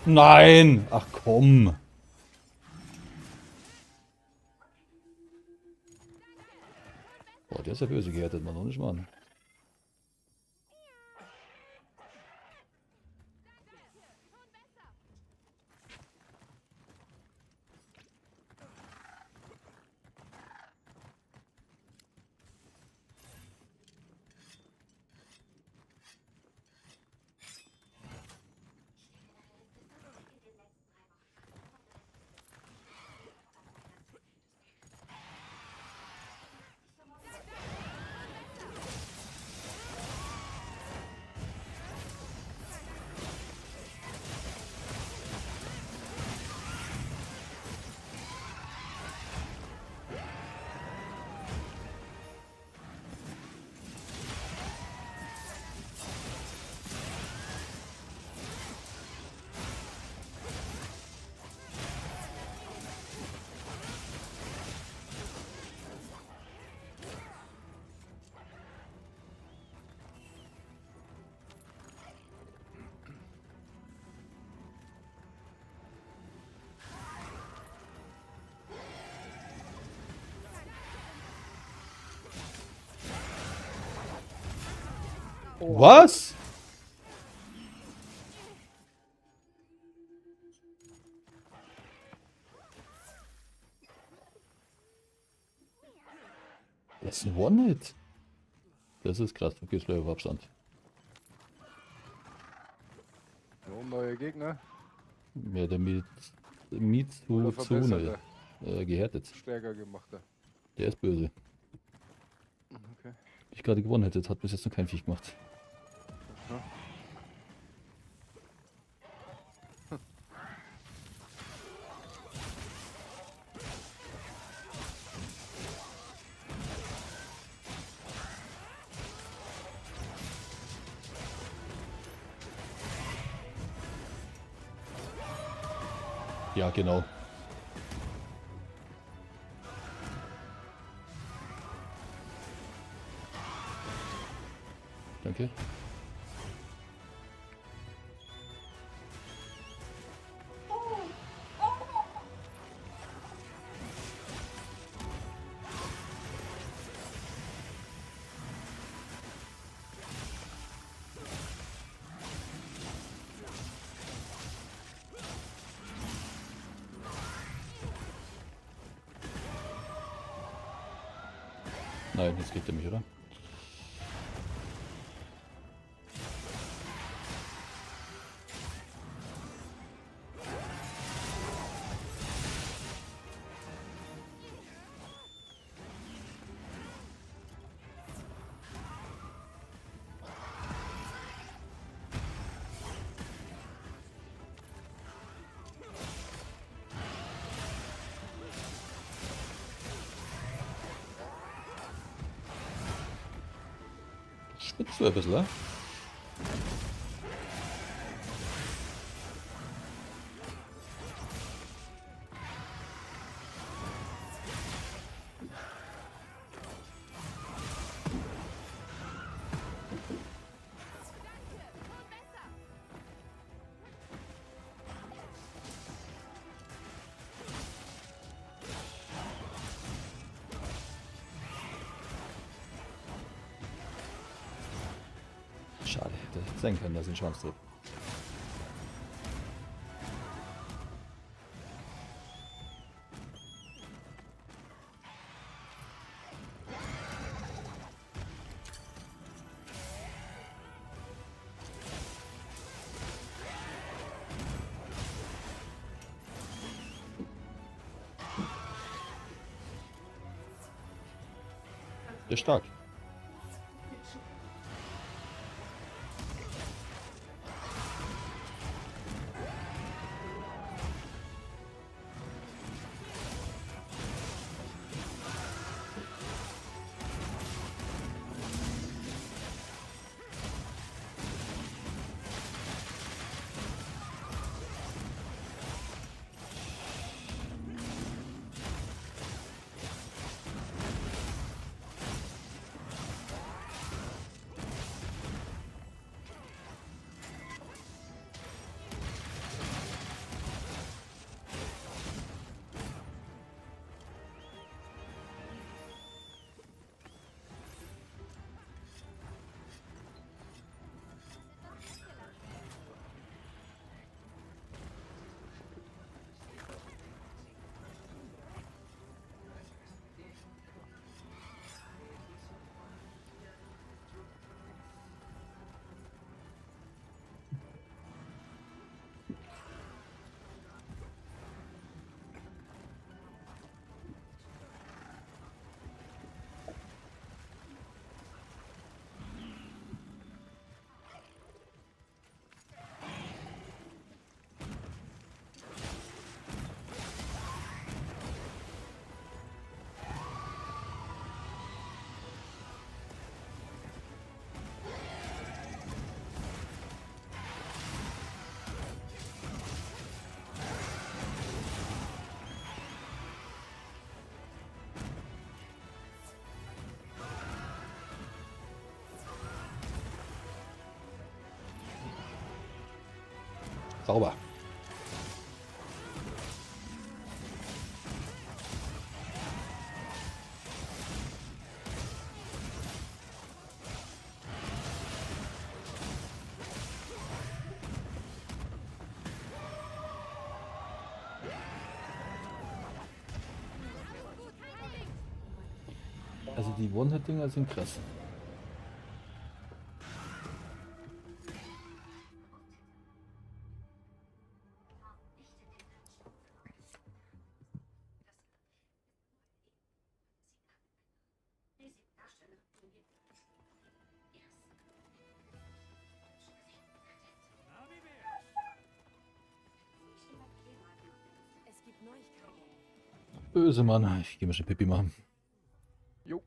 S1: Nein! Ach komm! Boah, der ist ja böse gehärtet, Mann. Ohne Schmarrn.
S2: Oh.
S1: Was? Das ist ein One-Hit. Das ist krass. Okay, es auf Abstand.
S8: Oh, neue Gegner.
S1: Ja, der
S8: Oder
S1: Mitsuzune
S8: verbesserter,
S1: gehärtet.
S8: stärker gemachter.
S1: Der ist böse.
S8: Okay.
S1: Ich gerade gewonnen hätte, hat bis jetzt noch kein Viech gemacht.
S8: Aha.
S1: Ja, genau. Danke. Nein, jetzt kriegt er mich, oder? Spitzt du ein bisschen, ne? Schade, hätte sein können, dass ich einen Schwanz trifft. Der ist stark. Sauber. Also die One-Hit-Dinger sind krass.
S5: Es gibt Neuigkeiten.
S1: Böse Mann. Ich geh mal schon Pipi machen.
S8: Jo.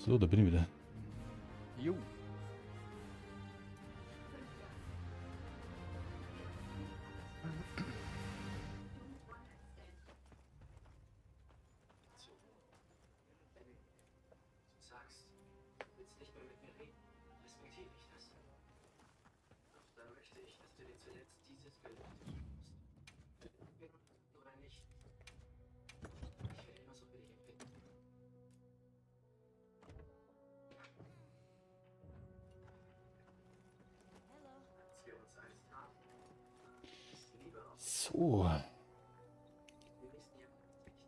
S1: So, da bin ich wieder.
S8: Jo.
S7: Du sagst, du willst nicht mehr mit mir reden. Respektiere ich das. Doch dann möchte ich, dass du dir zuletzt dieses Gelübde schwörst. Bin oder nicht. Ich werde immer so für dich empfinden. Als wir uns einst trafen, ist die Liebe auf
S1: So.
S7: den nächsten Jahren nicht.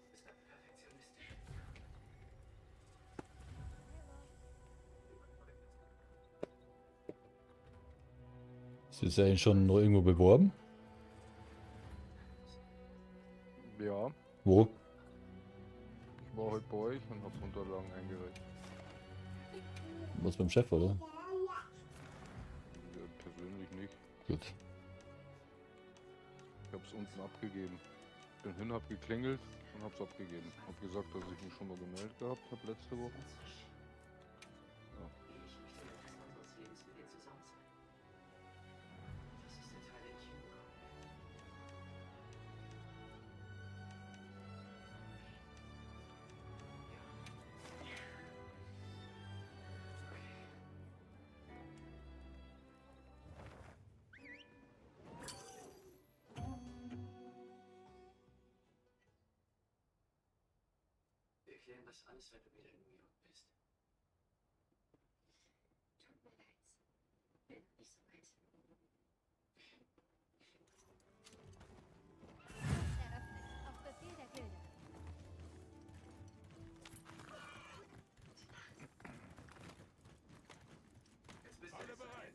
S7: Du bist ein perfektionistisch.
S1: Ist das eigentlich schon noch irgendwo beworben?
S8: Ja,
S1: Wo?
S8: ich war heute bei euch und hab Unterlagen eingereicht.
S1: Was beim Chef, oder?
S8: Ja, persönlich nicht.
S1: Gut.
S8: Ich hab's unten abgegeben. Bin hin, hab geklingelt und hab's abgegeben. Hab gesagt, dass ich mich schon mal gemeldet gehabt habe letzte Woche. Ja.
S3: Tut mir leid. Bin noch nicht so weit. Eröffnet. Auf Befehl der Gilde.
S6: Alle bereit.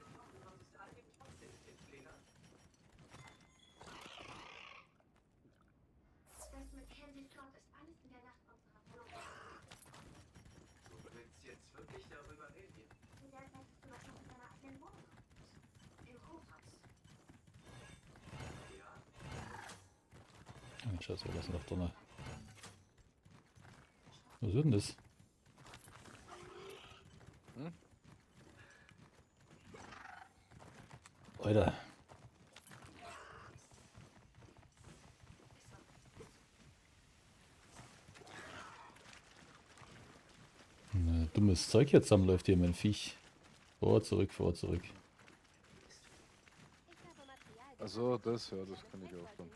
S3: Das mit Candy Scott ist alles in der Nacht unserer Verlobung. Zu der Zeit bist du doch noch in deiner eigenen Wohnung. Im Hochhaus.
S1: Ah, Scheiße, wir lassen doch Donner. Was wird denn das?
S8: Hm?
S1: Alter. Na, dummes Zeug hier zusammenläuft hier, mein Viech. Vor, zurück, vor, zurück.
S3: Ich habe Material
S8: Achso, das, ja, das
S3: gesammelt.
S8: kann ich auch dann.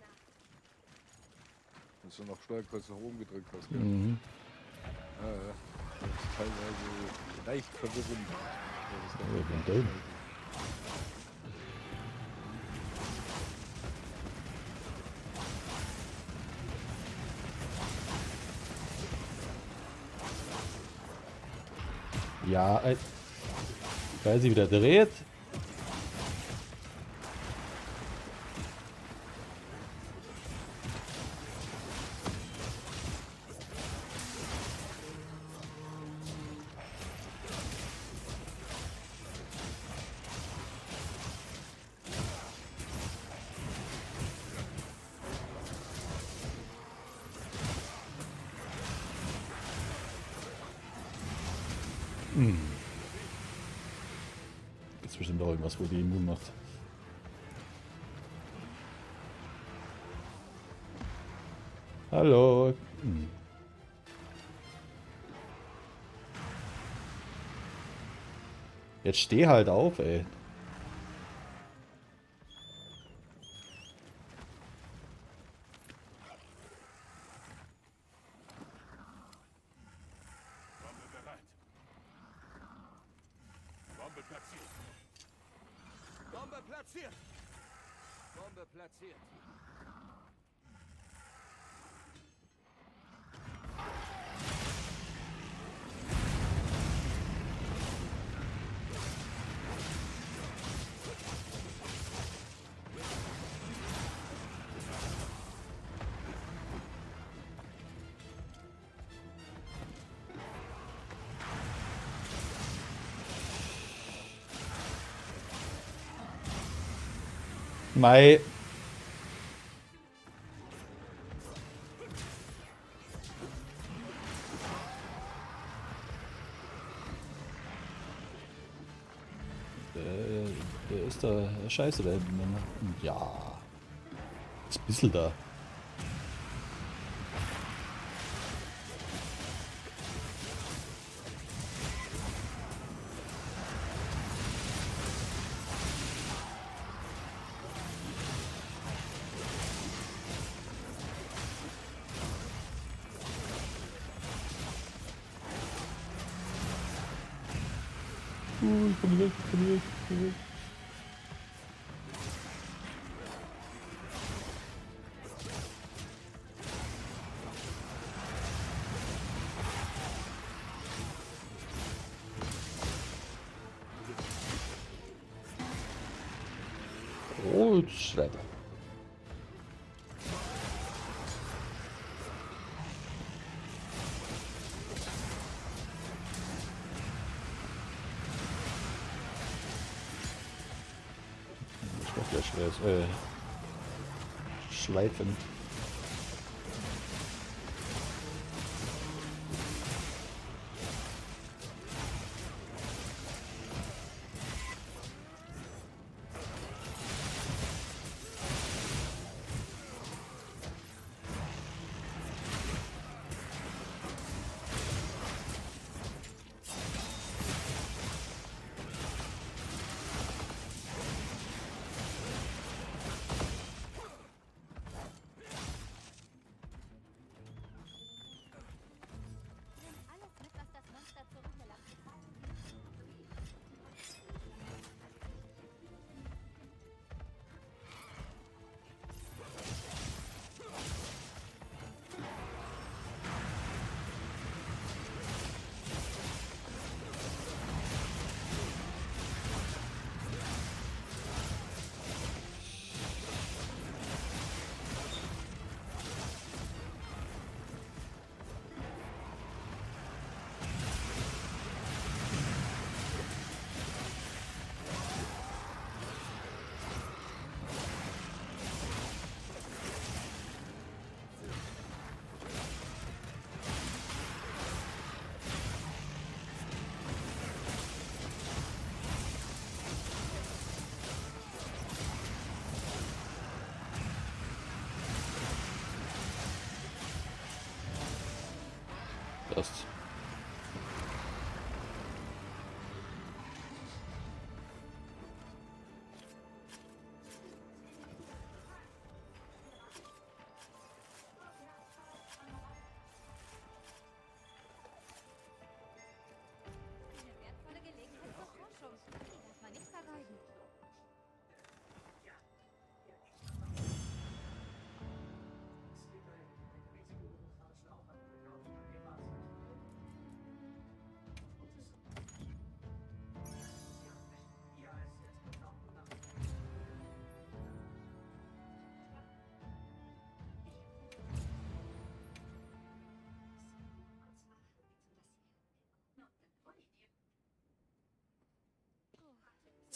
S8: Wenn du noch Steuerkreuz nach oben gedrückt hast, gell?
S1: Mhm.
S8: Ja, ja. Das ist teilweise leicht verwirrend. Das ist
S1: Oh, ich bin down. Ja, weil sie wieder dreht. Gibt's bestimmt auch irgendwas, wo die immun macht. Hallo. Hm. Jetzt steh halt auf, ey.
S6: Bombe bereit. Bombe platziert. Bombe platziert. Bombe platziert.
S1: Mai. Der ist da scheiße da hinten. Ne? Ja. Ist ein bisschen da. Ich komm weg, ich komm weg, ich komm weg. Oh, jetzt schreit er. Ich mach gleich schweres, Schleifen. Passt.
S5: Eine wertvolle Gelegenheit zur Forschung. Die darf man nicht vergeuden.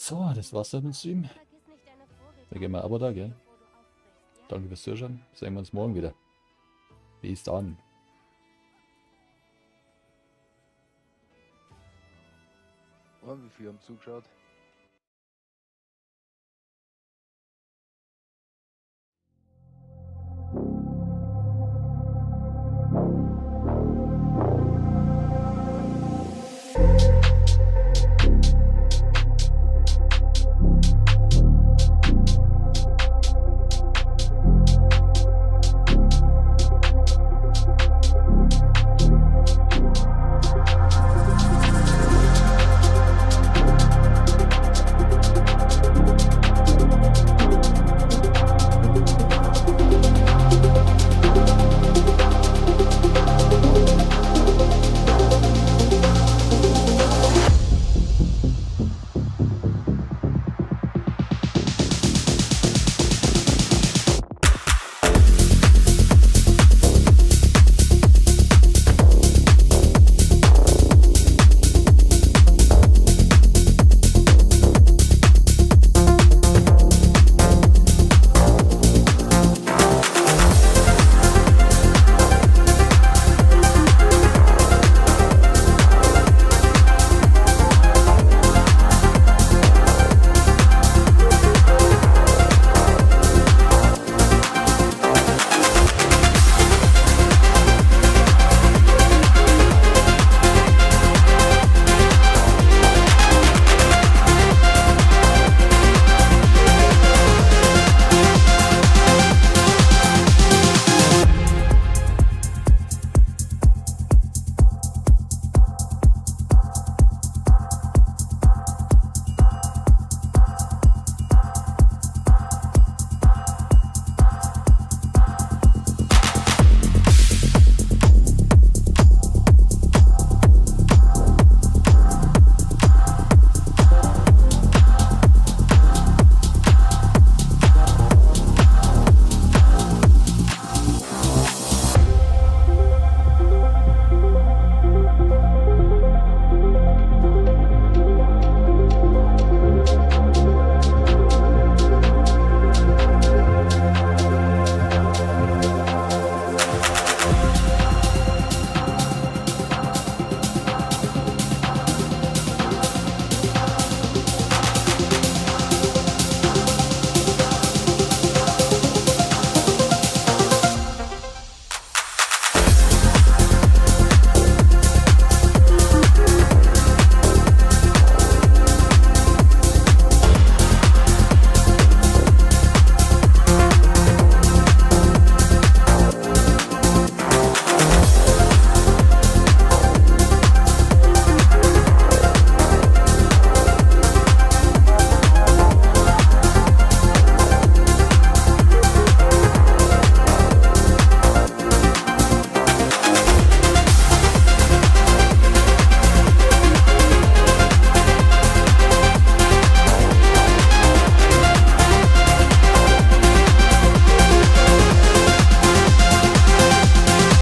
S1: So, das war's dann mit dem Stream.
S5: Vergiss nicht deine Vorräte
S1: Da gehen wir aber da, gell?
S5: bevor du aufbrichst, ja?
S1: Danke fürs Zuschauen. Sehen wir uns morgen wieder. Bis dann.
S8: Und wie viele haben zugeschaut?